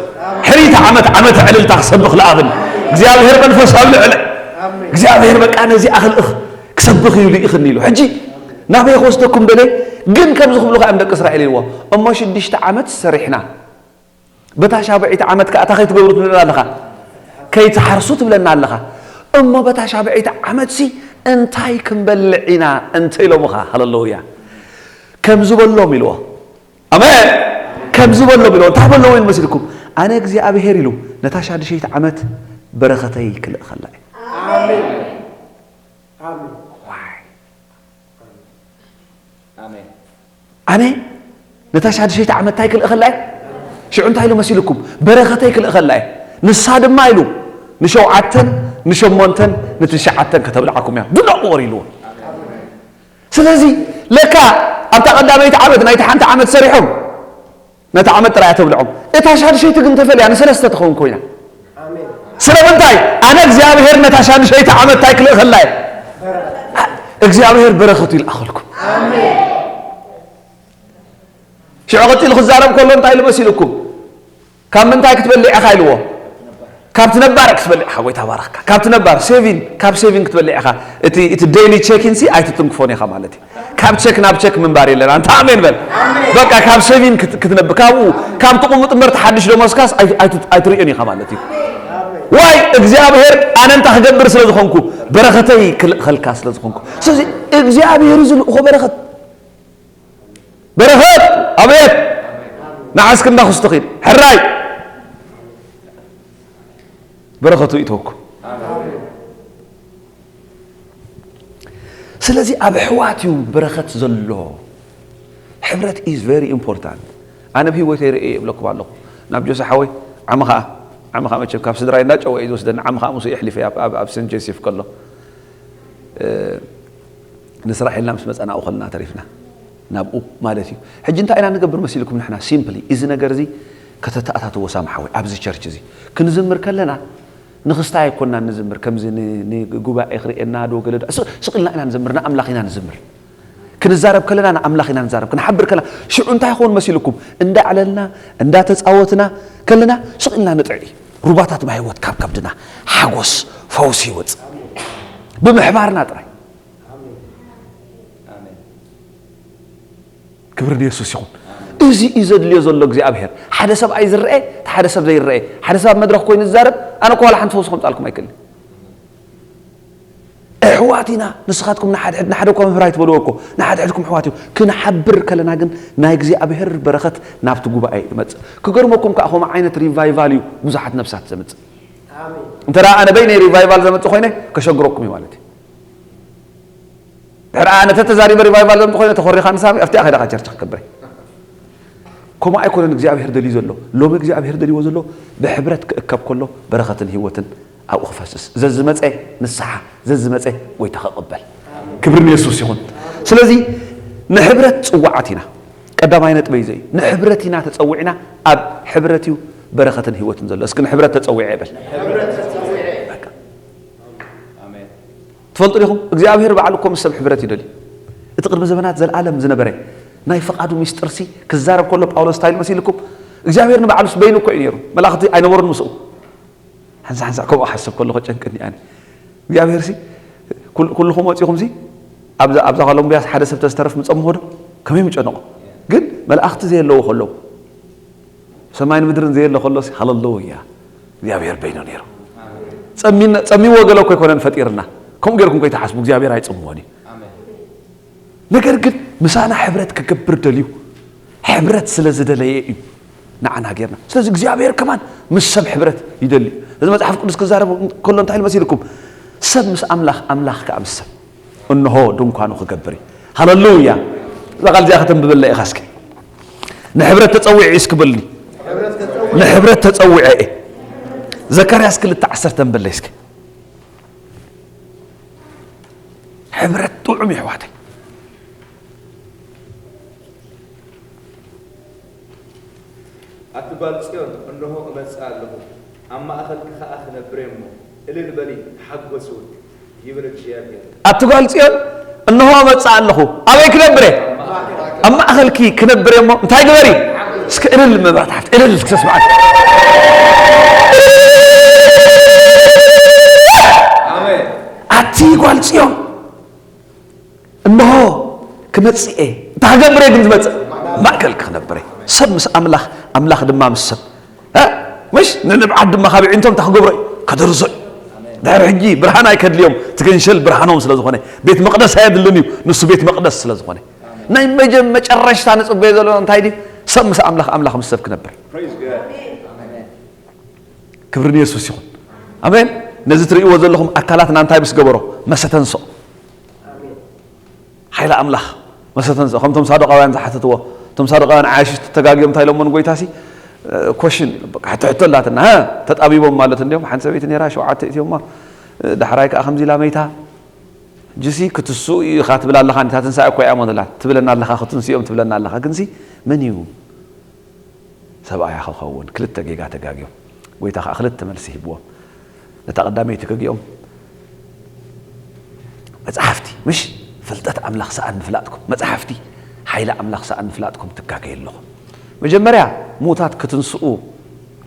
ሕሪታ ዓመት ዓመት ዕልልታ ክሰብኽ ለኣኽን እግዚኣብሔር መንፈስ ኣብ ልዕለ እግዚኣብሔር በቃ ነዚ ኣኽልእኽ ክሰብኽ እዩ ልኢኽኒ ኢሉ። ሕጂ ናበይ ክወስደኩም ደለይ? ግን ከምዚ ክብሉኻ እዮም ደቂ እስራኤል ኢልዎ። እሞ ሽዱሽተ ዓመት ሰሪሕና በታ ሻብዒት ዓመት ከኣ እንታይ ከይትገብሩ ትብለና ኣለኻ? ከይትሓርሱ ትብለና ኣለኻ። እሞ በታ ሻብዒት ዓመትሲ እንታይ ክንበልዕ ኢና እንተ ኢሎምኻ? ሃለሉያ። ከም ዝበሎም ኢልዎ። ኣሜን። ከም ዝበሎም ኢልዎ። እንታይ በለዎ ኢሉ መሲልኩም? ኣነ እግዚኣብሔር ኢሉ ነታ ሻድሸይቲ ዓመት በረኸተይ ክልእኸላ እየ። ኣሜን። ዋይ። ኣሜን። ኣነ ነታ ሻድሸይቲ ዓመት እንታይ ክልእኸላ እየ? ሽዑ እንታይ ኢሉ መሲልኩም? በረኸተይ ክልእኸላ እየ። ንሳ ድማ ኢሉ ንሸውዓተን ንሸሞንተን ንትሽዓተን ከተብልዓኩም እያ። Do not worry ኢልዎ። ስለዚ ለካ ኣብታ ቀዳመይቲ ዓመት ናይቲ ሓንቲ ዓመት ሰሪሖም ነታ ዓመት ጥራይ ተብልዖም። እታ ሻድሸይቲ ግን ተፈልያ ንሰለስተ ትኸውን ኮይና። ስለምንታይ? ኣነ እግዚኣብሔር ነታ ሻድሸይቲ ዓመት እንታይ ክልእኸላ እየ? እግዚኣብሔር በረኸቱ ይልኣኸልኩም። ሽዑ ቀጺሉ ክዛረብ ከሎ እንታይ ኢሉ መሲልኩም? ካብ ምንታይ ክትበልዕ ኢኻ ኢልዎ? ካብቲ ነባር ክትበልዕ ኢኻ፣ ጎይታ ባረኽካ። ካብቲ ነባር ሴቪን፣ ካብ ሴቪን ክትበልዕ ኢኻ። እቲ እቲ ዴይሊ ቼኪን ሲ ኣይትትንክፎን ኢኻ ማለት እዩ። ካብ ቼክ ናብ ቼክ ምንባር የለን። ኣንታ ኣሜን በል። በቃ ካብ ሴቪን ክት- ክትነብ ካብኡ ካብ ትቕሙጥ እምበር ተሓድሽ ደሞዝካስ ኣይ- ኣይት- ኣይትርእዮን ኢኻ ማለት እዩ። ዋይ እግዚኣብሔር ኣነ እንታይ ክገብር ስለ ዝኾንኩ በረኸተይ ክልእኸልካ ስለ ዝኾንኩ። ስለዚ እግዚኣብሔር እዩ ዝልእኾ በረኸት። በረኸት ኣቤት ንዓስክ እንዳኹስ ትኽእል ሕራይ በረኸቱ ይእተወኩም። ስለዚ ኣብ ኣሕዋት እዩ በረኸት ዘሎ። ሕብረት is very important። ኣነ ብህይወተይ ርእየ ይብለኩም ኣለኹ። ናብ ጆሲ ሓወይ ዓሚ ኸዓ ዓሚ ኸዓ መቸም ካብ ስድራይ እንዳጨወ እዩ ዝወስደኒ። ዓሚ ኸዓ ምስኡ የሕሊፈ ኣብ- ኣብ- ኣብ ሴንት ጆሴፍ ከሎ እ፣ ንስራሕ ኢልና ምስ መፀና ኣብኡ ከለና ተሪፍና ናብኡ ማለት እዩ። ሕጂ እንታይ ኢና ንገብር መሲልኩም? ንሕና ሲምፕሊ እዚ ነገር እዚ ከተተኣታትዎ ሳምሓወይ ኣብዚ ቸርች እዚ ክንዝምር ከለና ንኽስታይ ኣይኮንና ንዝምር። ከምዚ ን- ንጉባኤ ክርእየና ዶ ገለ ዶ- ስ- ስቕ ኢልና ኢና ንዘምር፣ ንኣምላኽ ኢና ንዝምር። ክንዛረብ ከለና ንኣምላኽ ኢና ንዛረብ። ክንሓብር ከለና ሽዑ እንታይ ይኸውን መሲልኩም? እንዳዕለልና እንዳተፃወትና ከለና ስቕ ኢልና ንጥዒ። ሩባታት ማይ ህይወት ካብ ከብድና ሓጎስ ፈውሲ ይወፅእ ብምሕባርና ጥራይ። ክብሪ ንየሱስ ይኹን። እዚ እዩ ዘድልዮ ዘሎ እግዚኣብሔር። ሓደ ሰብኣይ ዝረአ፣ ሓደ ሰብ ዘይረአ። ሓደ ሰብ ኣብ መድረኽ ኮይኑ ዝዛረብ ኣነ እኮ ዋላ ሓንቲ ፈውሲ ከምፃልኩም ኣይክእልን። ኣሕዋት ኢና ንስኻትኩም ንሓድሕድ ንሓደ እኳ መምህር ኣይትበልዎ እኮ ንሓድሕድኩም ኣሕዋት እዩ። ክንሓብር ከለና ግን ናይ እግዚኣብሔር በረኸት ናብቲ ጉባኤ ይመፅእ። ክገርመኩም ከዓ ከምኡ ዓይነት ሪቫይቫል እዩ ብዙሓት ነብሳት ዘምፅእ። እንተ ደኣ ኣነ በይነይ ሪቫይቫል ዘምፅእ ኮይነ ከሸግረኩም እዩ ማለት እዩ። ድሕሪ ኣነ ተተዛሪበ ሪቫይቫል ዘምፅእ ኮይነ ተኾሪኻ ንሳሚ ኣብቲኣ ከይዳኻ ቸርች ክገብረ። ከምኡ ኣይኮነን እግዚኣብሔር ደልዩ ዘሎ። ሎሚ እግዚኣብሔር ደልይዎ ዘሎ ብሕብረት ክእከብ ከሎ በረኸትን ህይወትን ኣብኡ ክፈስስ፣ ዘዝመፀ ንስሓ፣ ዘዝመፀ ጎይታ ክቕበል። ክብሪ ንየሱስ ይኹን። ስለዚ ንሕብረት ፅዋዓት ኢና። ቀዳማይ ነጥበይ ዘይ ንሕብረት ኢና ተፀዊዕና። ኣብ ሕብረት እዩ በረኸትን ህይወትን ዘሎ። እስኪ ንሕብረት ተፀዊዐ ይበል። በቃ። ትፈልጡ ዲኹም እግዚኣብሔር ባዕሉ እኮ ምስ ሰብ ሕብረት ይደልዩ። እቲ ቅድሚ ዘመናት ዘለኣለም ዝነበረ ናይ ፈቓዱ ሚስጥርሲ ክዛረብ ከሎ ጳውሎስ እንታይ ኢሉ መሲልኩም? እግዚኣብሔር ንባዕሉስ በይኑ እኮ እዩ ነይሩ። መላእኽቲ ኣይነበሩን ምስኡ። ሓንሳ ሓንሳ ከምኡ ሓሰብ ከለኹ ጨንቅኒ ኣነ እግዚኣብሔር ሲ ኩል- ኩልኹም ወፂኹም ሲ ኣብዛ ኣብዛ ኮሎምቢያስ ሓደ ሰብ ተዝተረፍ ምፀምሆ ዶ ከመይ ምጨነቑ? ግን መላእኽቲ ዘየለዎ ከለዉ ሰማይን ምድርን ዘየለ ከሎ ሲ ሃለሉያ እግዚኣብሔር በይኑ ነይሩ። ጸሚን- ጸሚዎ ገለ እኮ ኣይኮነን ፈጢርና። ከምኡ ጌርኩም ከይትሓስቡ እግዚኣብሔር ኣይጽምዎን እዩ። ነገር ግን ምሳና ሕብረት ክገብር ደልዩ ሕብረት ስለ ዝደለየ እዩ ንዓና ጌርና። ስለዚ እግዚኣብሔር ከማን ምስ ሰብ ሕብረት ይደሊ እዩ። እዚ መጽሓፍ ቅዱስ ክዛረብ ከሎ እንታይ ኢሉ መሲልኩም? ሰብ ምስ ኣምላኽ፣ ኣምላኽ ከኣ ምስ ሰብ እንሆ ድንኳኑ ክገብር እዩ። ሃለሉያ። እዛ ቃል እዚኣ ከተንብበላ ኢኻ እስኪ። ንሕብረት ተጸዊዐ እዩ እስኪ በልኒ። ንሕብረት ተጸዊዐ እየ። ዘካርያስ ክልተ ዓሰርተ ንበለይ እስኪ። ሕብረት ጥዑም እዩ ኣሕዋተይ። ኣቲ ጓል ጽዮን፣ እንሆ እመጽእ ኣለኹ፣ ኣብ ማእኸልኪ ኸኣ ክነብር እየ እሞ፣ እልል በሊ፣ ተሓጐሲ እውን፣ ይብል እግዚኣብሄር። ኣቲ ጓል ጽዮን፣ እንሆ እመጽእ ኣለኹ፣ ኣበይ ክነብር እየ? ኣብ ማእኸልኪ ክነብር እየ እሞ፣ እንታይ ግበሪ? እስኪ እልል መብራት ሓፍቲ፣ እልል እስኪ ተስምዓኒ። ኣቲ ጓል ጽዮን፣ እንሆ ክመጽእ እየ፣ እንታይ ክገብር እየ ግን ዝመጽእ? ማእከልኪ ክነብር እየ። ሰብ ምስ ኣምላኽ፣ ኣምላኽ ድማ ምስ ሰብ። እ? ምሽ ንንብዓት ድማ ካብ ኣዒንቶም እንታይ ክገብሮ እዩ? ከደርዞ እዩ። ድሕሪ ሕጂ ብርሃን ኣይከድልዮም፣ ትገንሸል ብርሃኖም ስለ ዝኾነ፣ ቤት መቕደስ ኣየድልን እዩ፣ ንሱ ቤት መቕደስ ስለ ዝኾነ። ናይ መጀ-፣ መጨረሽታ ንጽበዮ ዘለና እንታይ ድዩ? ሰብ ምስ ኣምላኽ፣ ኣምላኽ ምስ ሰብ ክነብር። ክብሪ ንየሱስ ይኹን። ኣሜን። ነዚ ትርእይዎ ዘለኹም ኣካላትና እንታይ ምስ ገበሮ? መሰተንስኦ። ሓይሊ ኣምላኽ መሰተንስኦ። ከምቶም ሳዱቃውያን ዝሓተትዎ፣ እቶም ሳዱቃውያን ዓያሹ ተጋግዮም እንታይ ኢሎሞ ንጎይታሲ? እ፣ ኮሽን ኢሎም፣ በቃ፣ ሕቶ፣ ሕቶ ኣላትና፣ ሀ? ተጣቢቦም ማለት እንዲዮም። ሓንቲ ሰበይቲ ነይራ፣ ሸውዓተ እትዮማ፣ እ፣ ዳሕራይ ከኣ ከምዚ ኢላ መይታ። ጅሲ ክትስኡ ኢኻ ትብል ኣለኻ፣ እንታ ትንሳኤ እኮ እያ እሞ ትብላ። ትብለና ኣለኻ፣ ክትንስኦም ትብለና ኣለኻ። ግንሲ መን እዩ ሰብኣያ ክኸውን? ክልተ ጌጋ ተጋግዮም። ጎይታ ከኣ ክልተ መልሲ ሂብዎም። ነታ ቀዳመይቲ ገጊኦም መጽሓፍቲ፣ ምሽ ፍልጠት ኣምላኽ ሰኣን ምፍላጥኩም፣ መጽሓፍቲ ሓይሊ ኣምላኽ ሰኣን ምፍላጥኩም ትጋገዩ ኣለኹም። መጀመርያ፣ ምዉታት ክትንስኡ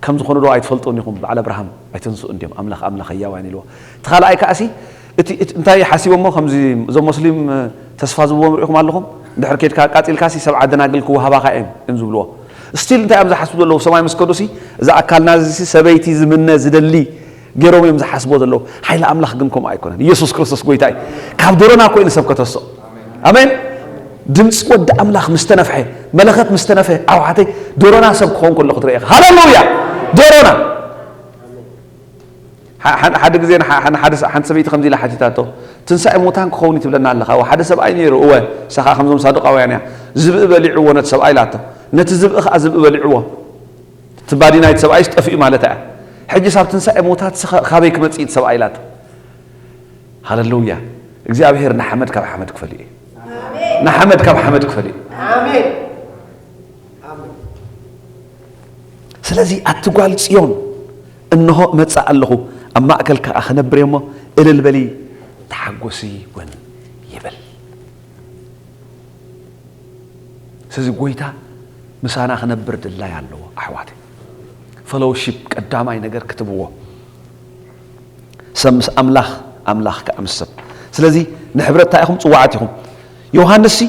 ከም ዝኾኑ ዶ ኣይትፈልጡን ኢኹም? በዓል ኣብርሃም ኣይተንስኡን ድዮም? ኣምላኽ፣ ኣምላኽ ህያዋን ኢልዎ። እቲ ካልኣይ ከኣሲ፣ እቲ፣ እቲ እንታይ ሓሲቦሞ? ከምዚ እዞም ሞስሊም፣ እ፣ ተስፋ ዝህብዎም ርኢኹም ኣለኹም? እንድሕር ኬድካ ኣቃጺልካሲ፣ ሰብዓ ደናግል ክወሃባኻ እዮም፣ እዮም ዝብልዎ። ስቲል እንታይ እዮም ዝሓስቡ ዘለዉ? ሰማይ ምስ ከዱሲ፣ እዚ ኣካልና እዚ ሰበይቲ ዝምነ ዝደሊ ገይሮም እዮም ዝሓስቦ ዘለዉ። ሓይሊ ኣምላኽ ግን ከምኡ ኣይኮነን። ኢየሱስ ክርስቶስ ጎይታ እዩ። ካብ ዶሮና እኮ እዩ ንሰብ ከተስኦ። ኣሜን። ድምፂ ወዲ ኣምላኽ ምስ ተነፍሐ፣ መለኸት ምስ ተነፍሐ፣ ኣሕዋተይ፣ ዶሮና ሰብ ክኸውን ከሎ ክትርኢ ኢኻ። ሃሌሉያ! ዶሮና። ሓ-፣ ሓ-፣ ሓደ ግዜ ንሓ-፣ ንሓደ ሰ-፣ ሓንቲ ሰበይቲ ከምዚ ኢላ ሓቲታቶ፣ "ትንሳኤ ሙታን ክኸውን እዩ ትብለና ኣለኻ? ሓደ ሰብኣይ ነይሩ፣ እወ፣ ንሳ ኸኣ ከምዞም ሳዱቃውያን እያ። ዝብኢ በሊዕዎ ነቲ ሰብኣይ" ኢላቶ። ነቲ ዝብኢ ኸኣ ዝብኢ በሊዕዎ። እቲ ባዲ ናይቲ ሰብኣይስ ጠፊኡ ማለታ እያ። ሕጂስ ኣብ ትንሳኤ ሙታት ኸ-፣ ካበይ ክመጽእ እዩ እቲ ሰብኣይ ኢላቶ። ሃሌሉያ። እግዚኣብሔር ንሓመድ ካብ ሓመድ ክፈልዮ እዩ። ኣሜን። ንሓመድ ካብ ሓመድ ክፈልዮ እዩ። ኣሜን። ኣሜን። ስለዚ ኣቲ ጓል ጽዮን፣ እንሆ እመጽእ ኣለኹ፣ ኣብ ማእከል ከኣ ክነብር እየ እሞ እልል በሊ፣ ተሓጎሲ እውን ይበል። ስለዚ ጎይታ ምሳና ክነብር ድላይ ኣለዎ ኣሕዋተይ። ፈሎውሺፕ ቀዳማይ ነገር ክትብዎ። ሰብ ምስ ኣምላኽ፣ ኣምላኽ ከኣ ምስ ሰብ። ስለዚ ንሕብረት እንታይ ኢኹም? ጽዋዓት ኢኹም። ዮሃንስሲ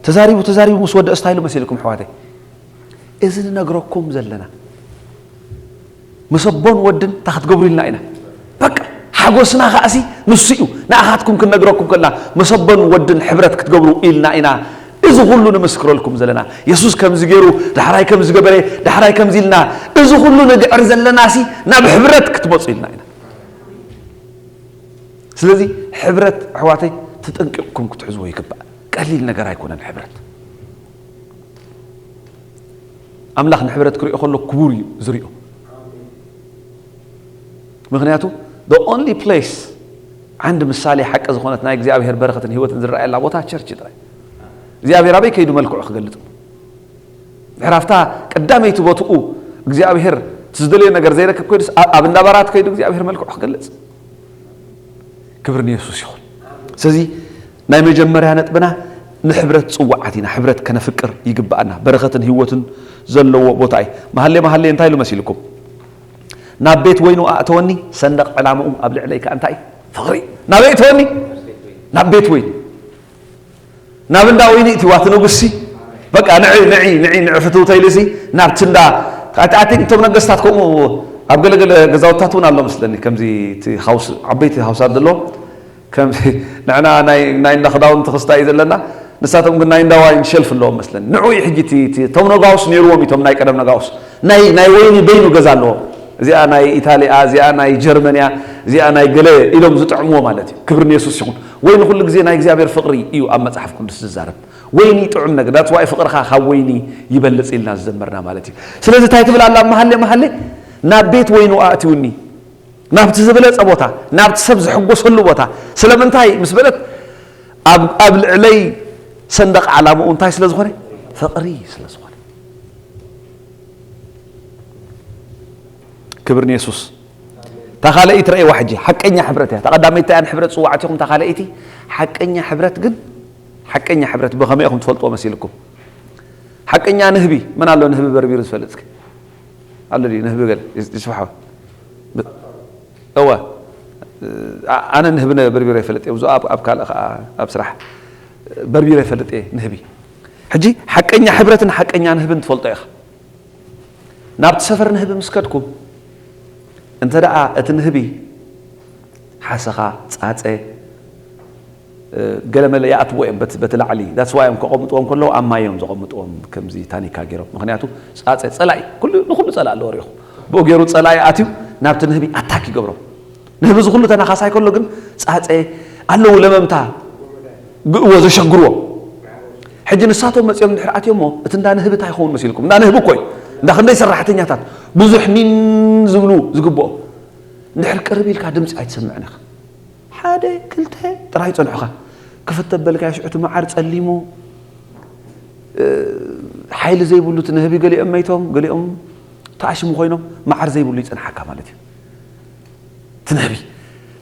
ተዛሪቡ፣ ተዛሪቡ ምስ ወደእስ እንታይ ኢሉ መሲልኩም ኣሕዋተይ? እዚ ንነግረኩም ዘለና ምስ ኣቦን ወድን እንታይ ክትገብሩ ኢልና ኢና? በቃ ሓጎስና ከኣሲ ንሱ እዩ። ንኣኻትኩም ክንነግረኩም ከለና ምስ ኣቦን ወድን ሕብረት ክትገብሩ ኢልና ኢና። እዚ ኩሉ ንምስክረልኩም ዘለና። የሱስ ከምዚ ገይሩ፣ ዳሕራይ ከምዚ ገበረ፣ ዳሕራይ ከምዚ ኢልና፣ እዚ ኩሉ ንግዕር ዘለናሲ ናብ ሕብረት ክትመጹ ኢልና ኢና። ስለዚ ሕብረት ኣሕዋተይ ተጠንቂቕኩም ክትሕዝዎ ይግባእ። ቀሊል ነገር ኣይኮነን ሕብረት። ኣምላኽ ንሕብረት ክሪኦ ከሎ ክቡር እዩ ዝሪኦ። ምኽንያቱ the only place ዓንዲ ምሳሌ ሓቂ ዝኾነት ናይ እግዚኣብሔር በረኸትን ህይወትን ዝረኣየላ ቦታ ቸርች ጥራይ። እግዚኣብሔር ኣበይ ከይዱ መልክዑ ክገልጽ? ድሕሪ ኣብታ ቀዳመይቲ ቦትኡ እግዚኣብሔር እቲ ዝደለዮ ነገር ዘይረክብ ኮይኑስ ኣ-፣ ኣብ እንዳ ባራት ከይዱ እግዚኣብሔር መልክዑ ክገልጽ? ክብሪ ንየሱስ ይኹን። ስለዚ ናይ መጀመርያ ነጥብና ንሕብረት ጽዋዓት ኢና። ሕብረት ከነፍቅር ይግብኣና። በረኸትን ህይወትን ዘለዎ ቦታ እዩ። መሃሌ መሃሌ እንታይ ኢሉ መሲልኩም? "ናብ ቤት ወይኑ ኣእተወኒ፣ ሰንደቕ ዕላምኡ ኣብ ልዕለይ ከኣ እንታይ? ፍቕሪ። ናበይ እተወኒ? ናብ ቤት ወይኑ። ናብ እንዳ ወይኒ እትዋ እቲ ንጉስሲ በቃ ንዒ፣ ንዒ፣ ንዒ፣ ንዒ ፍትውተይ ኢሉሲ ናብቲ እንዳ" ኣቲ-፣ ኣቲ-፣ እቶም ነገስታት ከምኡ ኣብ ገለገለ ገዛውትታት እውን ኣሎ መስለኒ። ከምዚ እቲ ሃውስ፣ ዓበይቲ ሃውሳት ዘለዎም ከም ንሕና ናይ፣ ናይ እንዳ ክዳውንቲ ክስታይ እዩ ዘለና፣ ንሳቶም ግን ናይ እንዳ ዋይን ሸልፍ ኣለዎም መስለኒ። ንዑ እዩ ሕጂ እቲ፣ እቲ፣ እቶም ነጋውስ ነይርዎም እዩ፣ እቶም ናይ ቀደም ነጋውስ። ናይ፣ ናይ ወይኒ በይኑ ገዛ ኣለዎም። እዚኣ ናይ ኢታሊ እያ፣ እዚኣ ናይ ጀርመን እያ፣ እዚኣ ናይ ገለ ኢሎም ዝጥዕምዎ ማለት እዩ። ክብሪ ንየሱስ ይኹን። ወይኒ ኩሉ ግዜ ናይ እግዚኣብሔር ፍቕሪ እዩ ኣብ መጽሓፍ ቅዱስ ዝዛረብ። ወይኒ ጥዑም ነገር፣ that's why ፍቕርኻ ካብ ወይኒ ይበልጽ ኢልና ዝዘመርና ማለት እዩ። ስለዚ እንታይ ትብል ኣላ መሃሌ መሃሌ? "ናብ ቤት ወይኑ ኣእትውኒ፣ ናብቲ ዝበለጸ ቦታ፣ ናብቲ ሰብ ዝሕጎሰሉ ቦታ። ስለምንታይ ምስ በለት፣ ኣብ፣ ኣብ ልዕለይ ሰንደቕ ዓላምኡ እንታይ ስለ ዝኾነ? ፍቕሪ ስለ ዝኾነ። ክብሪ ንየሱስ። እታ ካልኣይቲ ረእይዋ ሕጂ፣ ሓቀኛ ሕብረት እያ። እታ ቀዳመይቲ እያ ንሕብረት ጽዋዕት ኢኹም፣ እታ ካልኣይቲ ሓቀኛ ሕብረት ግን፣ ሓቀኛ ሕብረት ብኸመይ ኢኹም ትፈልጥዎ መሲልኩም? ሓቀኛ ንህቢ፣ መን ኣሎ ንህቢ በርቢሩ ዝፈልጥ እስኪ? ኣሎ ድዩ ንህቢ ገለ? ይስ-፣ ይስፍሖ። ብ-፣ እወ። ኣነ ንህቢ በርቢረ ይፈልጥ እየ፣ ብዙ ኣብ ካልእ ከዓ ኣብ ስራሕ በርቢረ ይፈልጥ እየ ንህቢ። ሕጂ ሓቀኛ ሕብረትን ሓቀኛ ንህብን ትፈልጦ ኢኻ። ናብቲ ሰፈር ንህቢ ምስ ከድኩም፣ እንተ ደኣ እቲ ንህቢ ሓሰኻ፣ ጻጸ፣ ገለመለ ይኣትዎ እዮም። በቲ ላዕሊ that's why እዮም ከቐምጥዎም ከለዉ ኣብ ማይ እዮም ዘቐምጥዎም፣ ከምዚ ታኒካ ገይሮም። ምኽንያቱ ጻጸ ጸላኢ፣ ኩሉ ንኹሉ ጸላኢ ኣለዎ። ሪኢኹም፣ ብኡ ገይሩ ጸላኢ ኣትዩ ናብቲ ንህቢ ኣታክ ይገብሮ። ንህቢ እዚ ኩሉ ተናኻሳይ ከሎ ግን ጻጸ ኣለዉ፣ ለመምታ ግእዎ ዘሸግርዎ። ሕጂ ንሳቶም መጺኦም እንድሕር ኣትዮሞ፣ እቲ እንዳ ንህቢ እንታይ ይኸውን መሲልኩም? እንዳ ንህቢ እኮ እዩ። እንዳ ክንደይ ሰራሕተኛታት፣ ብዙሕ ኒን ዝብሉ ዝግብኦ። እንድሕር ቅርብ ኢልካ ድምፂ ኣይትሰምዕን ኢኻ። ሓደ ክልተ ጥራይ ጸንሑኻ። ክፍት ተበልካዮ ሽዑ እቲ መዓር ጸሊሙ፣ ሓይሊ ዘይብሉ እቲ ንህቢ፣ ገሊኦም መይቶም፣ ገሊኦም ተኣሽሙ ኮይኖም፣ መዓር ዘይብሉ ይጸንሓካ ማለት እዩ። እቲ ንህቢ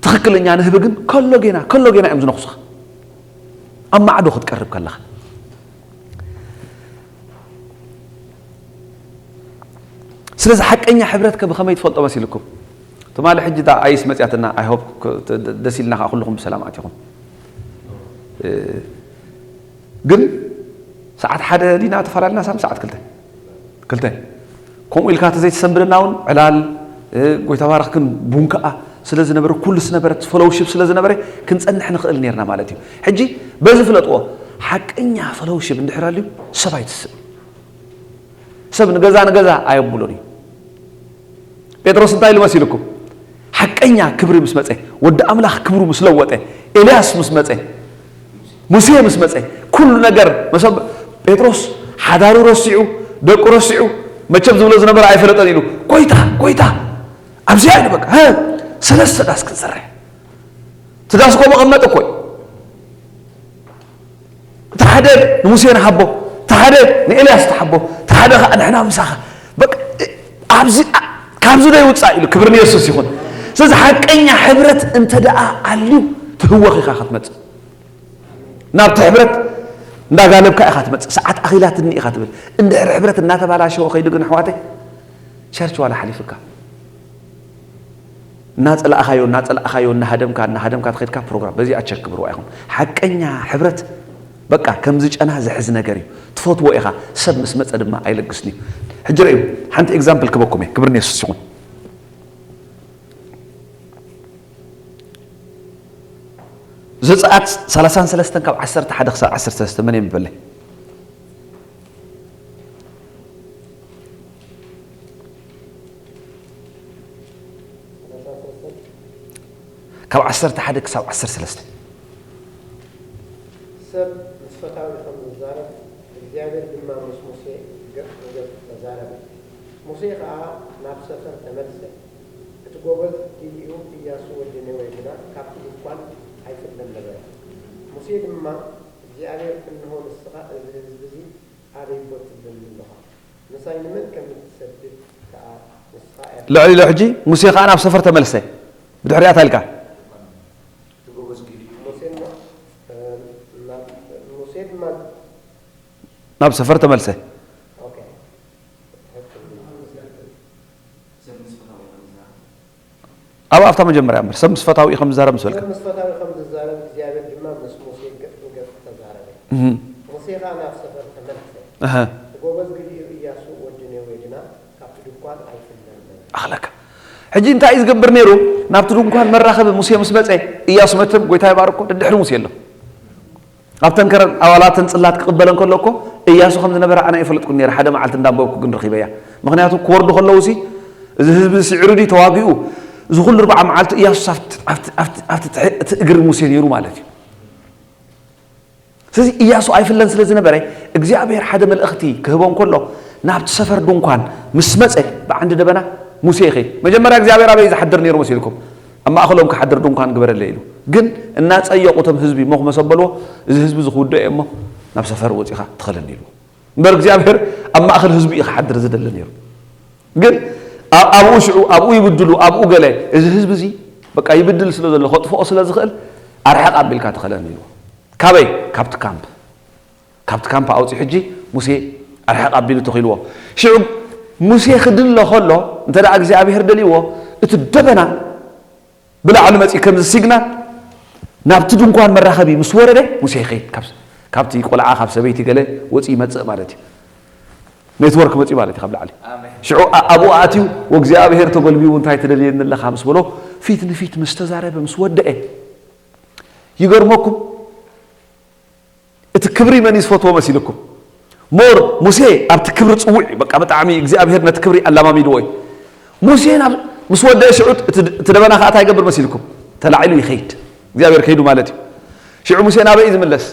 ትኽክለኛ ንህቢ ግን ከሎ ጌና ከሎ ጌና እዮም ዝነኽሱኻ። ኣብ ማዕዶ ክትቀርብ ከለኻ። ስለዚ ሓቀኛ ሕብረት ከ ብኸመይ ትፈልጦ መሲልኩም? ትማሊ ሕጂ እታ ኣይስ መፅያትና፣ I hope ደስ ኢልና ከዓ ኩልኹም ብሰላም ኣቲኹም። ግን ሰዓት ሓደ ዲና ተፈላለና ሳም ሰዓት ክልተ ክልተ ከምኡ ኢልካ ተዘይተሰንብደና እውን ዕላል፣ ጎይታ ባረኽክን ቡን ከዓ ስለ ዝነበረ፣ ኩሉ ዝነበረ ፈሎውሽፕ ስለ ዝነበረ ክንፀንሕ ንኽእል ነርና ማለት እዩ። ሕጂ በዚ ፍለጥዎ፣ ሓቀኛ ፈሎውሽፕ እንድሕር ኣልዩ ሰብ ኣይትስእ። ሰብ ንገዛ ንገዛ ኣየብሎን እዩ። ጴጥሮስ እንታይ ኢሉ መሲልኩም? ሓቀኛ ክብሪ ምስ መጸ፣ ወዲ ኣምላኽ ክብሩ ምስ ለወጠ፣ ኤልያስ ምስ መጸ፣ ሙሴ ምስ መጸ፣ ኩሉ ነገር መሰብ ጴጥሮስ ሓዳሩ ረሲዑ፣ ደቁ ረሲዑ፣ መቸም ዝብሎ ዝነበረ ኣይፈለጠን ኢሉ፣ "ጎይታ፣ ጎይታ፣ ኣብዚኣ ኢሉ በቃ፣ ሀ፣ ሰለስተ ዳስ ክንሰርሕ። እቲ ዳስ እኮ መቐመጢ እኮ እዩ። እቲ ሓደ ንሙሴ ንሃቦ፣ እቲ ሓደ ንኤልያስ ትሓቦ፣ እቲ ሓደ ኸዓ ንሕና ምሳኻ። በቃ፣ ኣብዚ፣ ካብዚ ዶ ይውፃእ ኢሉ፣ ክብሪ ንየሱስ ይኹን። ስለዚ ሓቀኛ ሕብረት እንተ ደኣ ኣልዩ፣ ትህወኽ ኢኻ ክትመጽእ። ናብቲ ሕብረት እንዳጋለብካ ኢኻ ትመጽእ። ሰዓት ኣኺላትኒ ኢኻ ትብል። እንድሕር ሕብረት እናተባላሸወ ኸይዱ ግን፣ ኣሕዋተይ፣ ቸርች ዋላ ሓሊፍካ። እናጸላእኻዮ፣ እናጸላእኻዮ፣ እናሃደምካ፣ እናሃደምካ ትኸድካ ፕሮግራም። በዚኣ ቸክ ግብርዋ ኢኹም። ሓቀኛ ሕብረት፣ በቃ፣ ከምዚ ጨና ዝሕዝ ነገር እዩ። ትፈትዎ ኢኻ። ሰብ ምስ መጸ ድማ ኣይለግስን እዩ። ሕጂ ርእዩ፣ ሓንቲ ኤግዛምፕል ክበኩም እየ። ክብሪ ንየሱስ ይኹን። ዘጸኣት ሰላሳን ሰለስተን ካብ ዓሰርተ ሓደ ክሳብ ዓሰርተ ሰለስተ መን የንብበለይ? ካብ ዓሰርተ ሓደ ክሳብ ዓሰርተ ሰለስተ። ሰብ ምስ ፈታዊ ከም ዝዛረብ፣ እግዚኣብሔር ድማ ምስ ሙሴ ገጽ ንገጽ ተዛረበ። ሙሴ ኸኣ ናብ ሰፈር ተመልሰ። እቲ ጐበዝ ጊዲኡ፣ ኢያሱ ወዲ ነዌ ግና ካብቲ ድንኳን ኣይፍለን ነበረ። ሙሴ ድማ፣ እግዚኣብሔር እንሆ፣ ንስኻ እዚ ህዝቢ እዚ ኣበይ እቦ ትብለኒ ኣለኻ? ምሳይ ንመን ከም እትሰድድ ከኣ ንስኻ ኢኻ። ልዕል ኢሉ ሕጂ ሙሴ ኸኣ ናብ ሰፈር ተመልሰ። ብድሕሪኣ እንታይ ኢልካ? ሙሴ ድማ፣ እ፣ ናብ፣ ሙሴ ድማ ናብ ሰፈር ተመልሰ። ኦኬ። ኣብ፣ ኣብታ መጀመርያ እምበር፣ ሰብ ምስ ፈታዊኡ ከም ዝዛረብ ምስ በልካ። ሰብ ምስ ፈታዊ ከም ዝዛረብ እግዚኣብሔር ድማ ምስ ሙሴ ገጽ ንገጽ ተዛረበ። እህ። ሙሴ ኸኣ ናብ ሰፈር ተመልሰ። እህ። እቲ ጐበዝ ጊዲኡ ኢያሱ ወዲ ነዌ ግና ካብቲ ድንኳን ኣይፍለን ነበረ። ኣኽለካ። ሕጂ እንታይ እዩ ዝገብር ነይሩ? ናብቲ ድንኳን መራኸቢ ሙሴ ምስ መጸ፣ ኢያሱ መቸም፣ ጎይታ ይባርኮ፣ ደድሕሪ ሙሴ ኣሎ። ኣብተን ከረን ኣባላተን ጽላት ክቕበለን ከሎ እኮ፣ እያሱ ከም ዝነበረ ኣነ ኣይፈለጥኩን ነይረ። ሓደ መዓልቲ እንዳንበብኩ ግን ረኺበያ። ምኽንያቱ ክወርዱ ከለዉ ሲ፣ እዚ ህዝቢ ስዒሩ ድዩ ተዋጊኡ? እዚ ኩሉ ኣርብዓ መዓልቲ እያሱ ኣብቲ፣ ኣብቲ፣ ኣብቲ፣ ኣብቲ ትሕ-፣ እቲ እግሪ ሙሴ ነይሩ ማለት እዩ። ስለዚ እያሱ ኣይፍለን ስለ ዝነበረ፣ እግዚኣብሔር ሓደ መልእኽቲ ክህቦ እንከሎ፣ ናብቲ ሰፈር ድንኳን ምስ መጸ፣ ብዓንዲ ደበና ሙሴ ይኸይድ። መጀመርያ እግዚኣብሔር ኣበይ ዝሓድር ነይሩ መሲልኩም? ኣብ ማእከሎም ክሓድር ድንኳን ግበረለይ ኢሉ። ግን እናጸየቑ እቶም ህዝቢ ሞኽ መሰ በልዎ፣ "እዚ ህዝቢ እዚ ክውድኦ እየ እሞ ናብ ሰፈር ወጺኻ ትኸለኒ" ኢልዎ። እምበር እግዚኣብሔር ኣብ ማእከል ህዝቢ እዩ ክሓድር ዝደሊ ነይሩ። ግን ኣብ-፣ ኣብኡ ሽዑ፣ ኣብኡ ይብድሉ፣ ኣብኡ ገለ፣ እዚ ህዝቢ እዚ በቃ ይብድል ስለ ዘሎ፣ ከጥፍኦ ስለ ዝኽእል፣ ኣርሕቕ ኣቢልካ ትኸለኒ ኢልዎ። ካበይ? ካብቲ ካምፕ። ካብቲ ካምፕ ኣውጺኡ ሕጂ ሙሴ ኣርሕቕ ኣቢሉ ተኺልዎ። ሽዑ ሙሴ ክድሎ ከሎ፣ እንተ ደኣ እግዚኣብሔር ደልይዎ፣ እቲ ደበና ብላዕሊ መፂኡ ከምዚ ሲግናል ናብቲ ድንኳን መራኸቢ ምስ ወረደ ሙሴ ይኸይድ። ካብ- ካብቲ ቆልዓ ካብ ሰበይቲ ገለ ወፂኡ ይመፅእ ማለት እዩ። ኔትወርክ መፂኡ ማለት እዩ ካብ ላዕሊ። ሽዑ ኣ- ኣብኡ ኣትዩ ወእግዚኣብሔር ተጎልቢቡ እንታይ ትደልየኒ ኣለኻ ምስ በሎ ፊት ንፊት ምስ ተዛረበ ምስ ወደአ ይገርመኩም። እቲ ክብሪ መን እዩ ዝፈትዎ መሲልኩም? ሞር ሙሴ ኣብቲ ክብሪ ጽውዕ እዩ። በቃ ብጣዕሚ እግዚኣብሔር ነቲ ክብሪ ኣላማሚድዎ እዩ። ሙሴ ናብ ምስ ወደአ ሽዑ እቲ እቲ ደበና ከኣ እንታይ ይገብር መሲልኩም? ተላዒሉ ይኸይድ። እግዚኣብሔር ከይዱ ማለት እዩ። ሽዑ ሙሴ ናበይ እዩ ዝምለስ?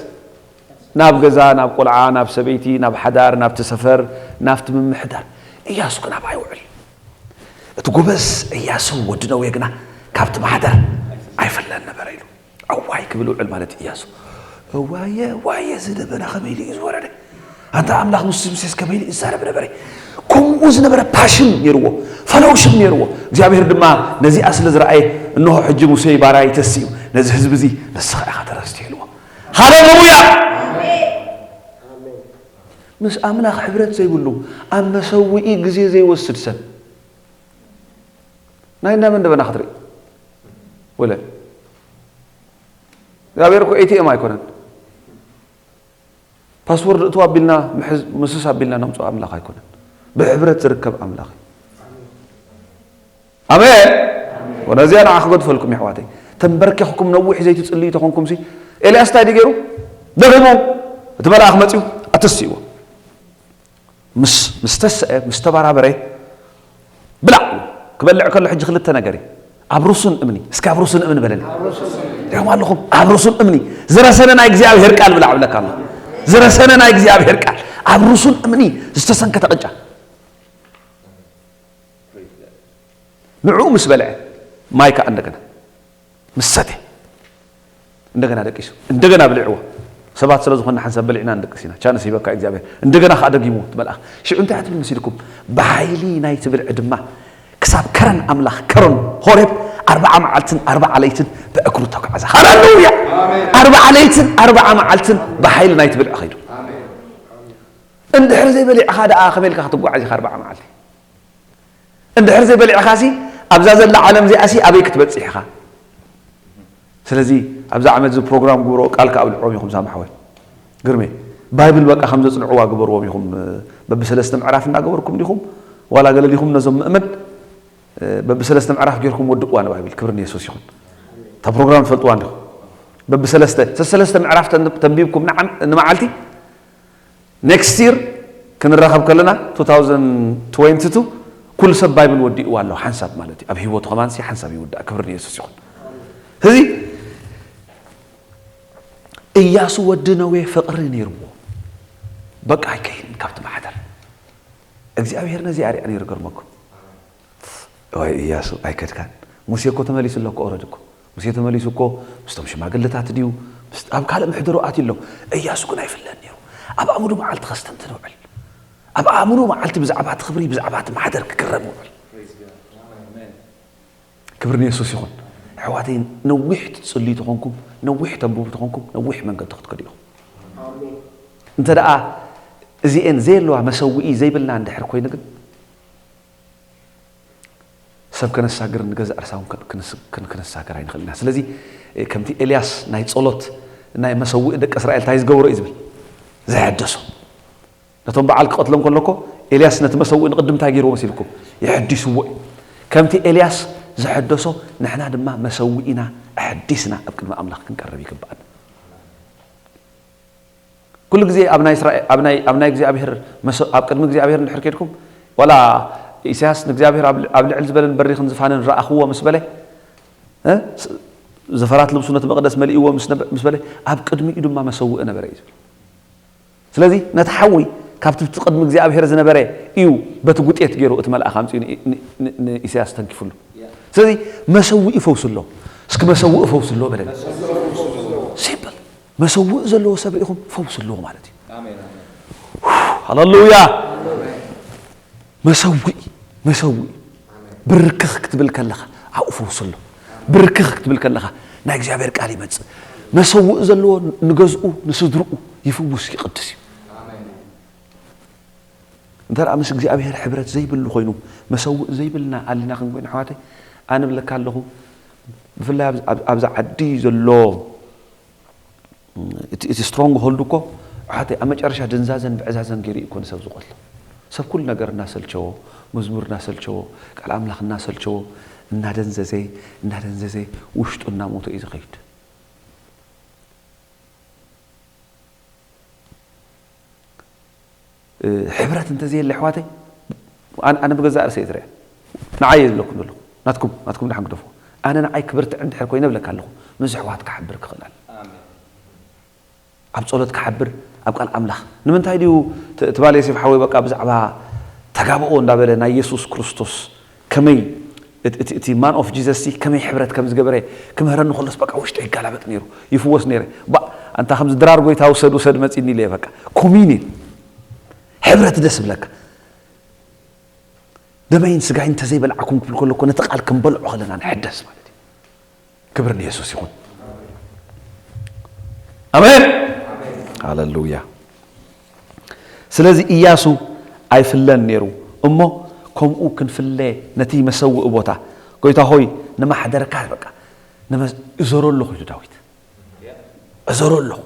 ናብ ገዛ፣ ናብ ቆልዓ፣ ናብ ሰበይቲ፣ ናብ ሓዳር፣ ናብቲ ሰፈር፣ ናብቲ ምምሕዳር። እያሱ ግን ኣብኣ ይውዕል። እቲ ጎበዝ እያሱ ወዲ ነዌ ግና ካብቲ ማሕደር ኣይፍለን ነበረ ኢሉ። እዋይ ክብል ውዕል ማለት እዩ እያሱ። እዋየ እዋየ እዚ ደበና ከመይ ኢሉ እዩ ዝወረደ? ኣንታ ኣምላኽ ምስ ሙሴስ ከመይ ኢሉ እዩ ዝዛረብ ነበረ? ከምኡ ዝነበረ ፓሽን ነይርዎ፣ ፈሎውሽፕ ነይርዎ። እግዚኣብሔር ድማ ነዚኣ ስለ ዝረኣየ እንሆ ሕጂ ሙሴ ባራይ ተሲኡ ነዚ ህዝቢ እዚ ንስኻ ኢኻ ተረስቲ ኢልዎ። ሃሌሉያ! ምስ ኣምላኽ ሕብረት ዘይብሉ ኣብ መሰውኢ ግዜ ዘይወስድ ሰብ ናይ እንዳመን ደበና ክትርኢ ወለ እግዚኣብሔር እኮ ኤቲኤም ኣይኮነን። ፓስወርድ እቱ ኣቢልና ምሕዝ ምስስ ኣቢልና ነምፅኦ ኣምላኽ ኣይኮነን። ብሕብረት ዝርከብ ኣምላኽ እዩ። ኣሜን። ወነዚኣ ንዓ ክገድፈልኩም የሕዋተይ። ተንበርኪኽኩም ነዊሕ ዘይትጽልዩ ተኾንኩም ሲ ኤልያስ እንታይ ድዩ ገይሩ? ደኺሙ። እቲ መልኣኽ መጺኡ ኣተስእዎ። ምስ ምስ ተስአ ምስ ተባራበረ ብላዕ ክበልዕ ከሎ ሕጂ ክልተ ነገር እዩ። ኣብ ሩሱን እምኒ እስኪ ኣብ ሩሱን እምኒ በለኒ። ሪኹም ኣለኹም ኣብ ሩሱን እምኒ ዝረሰነ ናይ እግዚኣብሔር ቃል ብላዕ ብለካ ኣሎ። ዝረሰነ ናይ እግዚኣብሔር ቃል ኣብ ሩሱን እምኒ ዝተሰንከተ ቅጫ ንዕኡ ምስ በልዐ ማይ ከዓ እንደገና ምስ ሰተ እንደገና ደቂሱ እንደገና ብልዕዎ። ሰባት ስለ ዝኾንና ሓንሳብ በሊዕና ንደቅስ ኢና። ቻንስ ሂበካ እግዚኣብሔር። እንደገና ከዓ ደጊምዎ እቲ መልኣኽ። ሽዑ እንታይ ትብል መሲልኩም? ብሓይሊ ናይቲ ብልዒ ድማ ክሳብ ከረን ኣምላኽ ከረን ሆሬብ ኣርብዓ መዓልትን ኣርብዓ ለይትን ብእግሩ ተጓዕዘ። ሃሌሉያ! ኣርብዓ ለይትን ኣርብዓ መዓልትን ብሓይሊ ናይቲ ብልዒ ኸይዱ። እንድሕር ዘይበሊዕኻ ደኣ ከመይ ኢልካ ክትጓዓዝ ኢኻ ኣርብዓ መዓልቲ? እንድሕር ዘይበሊዕኻሲ ኣብዛ ዘላ ዓለም እዚኣሲ ኣበይ ክትበጽሕ ኢኻ? ስለዚ ኣብዚ ዓመት እዚ ፕሮግራም ግብሮ ቃል ከኣብልዕዎም ኢኹም ሳምሓወይ ግርሜ ባይብል በቃ ከም ዘጽንዕዋ ግበርዎም ኢኹም። በብሰለስተ ምዕራፍ እናገበርኩም ዲኹም ዋላ ገለ ዲኹም ነዞም ምእመን በብሰለስተ ምዕራፍ ጌርኩም ወድእዋ ንባይብል ክብሪ ንየሱስ ይኹን። እታ ፕሮግራም ትፈልጥዋ እንዲኹም በብሰለስተ ሰሰለስተ ምዕራፍ ተንቢብኩም ንመዓልቲ ኔክስት ይር ክንራኸብ ከለና two thousand twenty two ኩሉ ሰብ ባይብል ወዲእዋ ኣሎ ሓንሳብ ማለት እዩ ኣብ ህይወቱ ከማንሲ ሓንሳብ ይውዳእ ክብሪ ንየሱስ ይኹን። እዚ እያሱ ወዲ ነዌ ፍቕሪ ነይርዎ። በቃ ኣይከይድን ካብቲ ማሕደር እግዚኣብሔር ነዚ ኣርያ ነይሩ ገርመኩም። ወይ እያሱ ኣይከድካን። ሙሴ እኮ ተመሊሱ ኣሎ እኮ ኦረድ እኮ ሙሴ ተመሊሱ እኮ ምስቶም ሽማግለታት ድዩ ኣብ ካልእ ምሕደሮ ኣትዩ ኣሎ። እያሱ ግን ኣይፍለን ነይሩ። ኣብ ኣእምሩ መዓልቲ ከስተንትን ውዕል ኣብ ኣእምሩ መዓልቲ ብዛዕባ እቲ ክብሪ ብዛዕባ እቲ ማሕደር ክግረም ውዕል። ክብሪ ንየሱስ ይኹን። ኣሕዋተይ ነዊሕ ትፅልዩ ተኾንኩም ነዊሕ ተንብቡ ተኾንኩም ነዊሕ መንገዲ ክትከዱ ኢኹም። እንተ ደኣ እዚኤን ዘየለዋ መሰውኢ ዘይብልና እንድሕር ኮይኑ ግን ሰብ ከነሳግር ንገዛእ ርሳውን ከነሳግር ኣይንኽእል ኢና። ስለዚ ከምቲ ኤልያስ ናይ ጸሎት ናይ መሰውኢ ደቂ እስራኤል እንታይ ዝገበሮ እዩ ዝብል ዘሐደሶ ነቶም በዓል ክቐትሎም ከሎ እኮ ኤልያስ ነቲ መሰውኢ ንቕድም እንታይ ገይርዎ መሲልኩም? የሐዲስዎ እዩ። ከምቲ ኤልያስ ዘሐደሶ ንሕና ድማ መሰውኢና ኣሐዲስና ኣብ ቅድሚ ኣምላኽ ክንቀርብ ይግብኣና። ኩሉ ግዜ ኣብ ናይ እስራኤል ኣብ ናይ ኣብ ናይ እግዚኣብሔር መሰ- ኣብ ቅድሚ እግዚኣብሔር እንድሕር ከድኩም ዋላ ኢሳያስ ንእግዚኣብሔር ኣብ ኣብ ልዕል ዝበለን በሪኽን ዝፋንን ረኣኽዎ ምስ በለ እ? ስ- ዘፈራት ልብሱ ነቲ መቕደስ መሊእዎ ምስ ነበ- ምስ በለ ኣብ ቅድሚኡ ድማ መሰውኢ ነበረ እዩ ዝብል። ስለዚ ነቲ ሓዊ ካብቲ ብቲ ቅድሚ እግዚኣብሔር ዝነበረ እዩ በቲ ጉጤት ገይሩ እቲ መልኣኽ ኣምፅኡ ን- ን- ን- ንኢሳያስ ተንኪፉሉ። ስለዚ መሰውኢ ፈውሱ ኣሎ። እስኪ መሰውኢ ፈውሱ ኣሎ በለኒ። ሲምፕል መሰውእ ዘለዎ ሰብ ርኢኹም ፈውስልዎ ማለት እዩ። ሃሌሉያ። መሰውእ መሰውእ ብርክኽ ክትብል ከለኻ ኣብኡ ፈውስሎ። ብርክኽ ክትብል ከለኻ ናይ እግዚኣብሔር ቃል ይመጽእ። መሰውእ ዘለዎ ንገዝኡ ንስድርኡ ይፍውስ ይቕድስ እዩ። እንተ ምስ እግዚኣብሔር ሕብረት ዘይብሉ ኮይኑ መሰውእ ዘይብልና ኣሊና ክንኮይኑ ኣሕዋተይ ኣነ ብለካ ኣለኹ ብፍላይ ኣብዚ- ኣብ- ኣብዚ ዓዲ ዘሎ እቲ እቲ ስትሮንግ ሆልድ እኮ ኣሓተይ ኣብ መጨረሻ ድንዛዘን ብዕዛዘን ገይሩ እዩ እኮ ንሰብ ዝቆትሎ። ሰብ ኩሉ ነገር እናሰልቸዎ፣ መዝሙር እናሰልቸዎ፣ ቃል ኣምላኽ እናሰልቸዎ፣ እናደንዘዘ እናደንዘዘ ውሽጡ እናሞተ እዩ ዝኸይድ። ሕብረት እንተዘየለ ኣሕዋተይ፣ ኣነ ኣነ ብገዛእ ርእሰይ እየ ዝሪኣ። ንዓይ እየ ዝብለኩም ዘለኹ። ናትኩም ናትኩም ደሓን ግደፍዎ። ኣነ ንዓይ ክብርትዕ እንድሕር ኮይነ እብለካ ኣለኹ፣ ምስ ኣሕዋት ክሓብር ክኽእል ኣለ። ኣብ ጸሎት ክሓብር፣ ኣብ ቃል ኣምላኽ። ንምንታይ ድዩ ት- ትማሊ ዮሴፍ ሓወይ በቃ ብዛዕባ ተጋብኦ እንዳበለ ናይ የሱስ ክርስቶስ ከመይ እቲ- እቲ- እቲ ማን ኦፍ ጂሰስ ሲ ከመይ ሕብረት ከም ዝገበረ ክምህረኒ ከሎስ በቃ ውሽጠ ይጋላበጥ ነይሩ፣ ይፍወስ ነይረ። ባ ኣንታ ከምዚ ድራር ጎይታ ውሰድ ውሰድ መጺኒ ኢለ በቃ ኮሚኒን ሕብረት ደስ ብለካ። ደመይን ስጋይን እንተዘይበልዓኩም ክብል ከሎ እኮ ነቲ ቃል ክንበልዖ ከለና ንሕደስ ማለት እዩ። ክብር ንየሱስ ይኹን። ኣሜን። ሃሌሉያ። ስለዚ ኢያሱ ኣይፍለን ነይሩ እሞ፣ ከምኡ ክንፍለ ነቲ መሰውኢ ቦታ፣ ጎይታ ሆይ ንማሕደርካ በቃ ንመስ- እዘሮ ኣለኹ ኢሉ ዳዊት። እዘሮ ኣለኹ።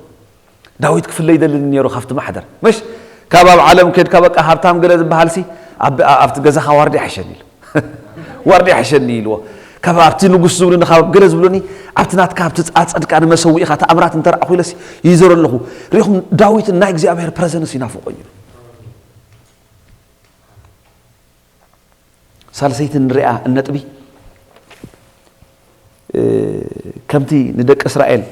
ዳዊት ክፍለ ይደልን ነይሩ ካብቲ ማሕደር። መሽ ካብ ኣብ ዓለም ከድካ በቃ ሃብታም ገለ ዝበሃል ሲ ኣብ ኣብቲ ገዛኻ ዋርዲ ይሓሸኒ ኢሉ። ዋርዲ ይሓሸኒ ኢልዎ። ካብ ኣብቲ ንጉስ ዝብሉኒ ካብ ገለ ዝብሉኒ ኣብቲ ናትካ ኣብቲ ኣጸድካ ንመሰዊእኻ ተኣምራት እንተረኣኹ ኢለሲ ይዘሮ ኣለኹ። ሪኹም ዳዊት ናይ እግዚኣብሔር ፕረዘንስ ይናፍቆ እዩ። ሳልሰይቲ ንሪኣ እነጥቢ ከምቲ ንደቂ እስራኤል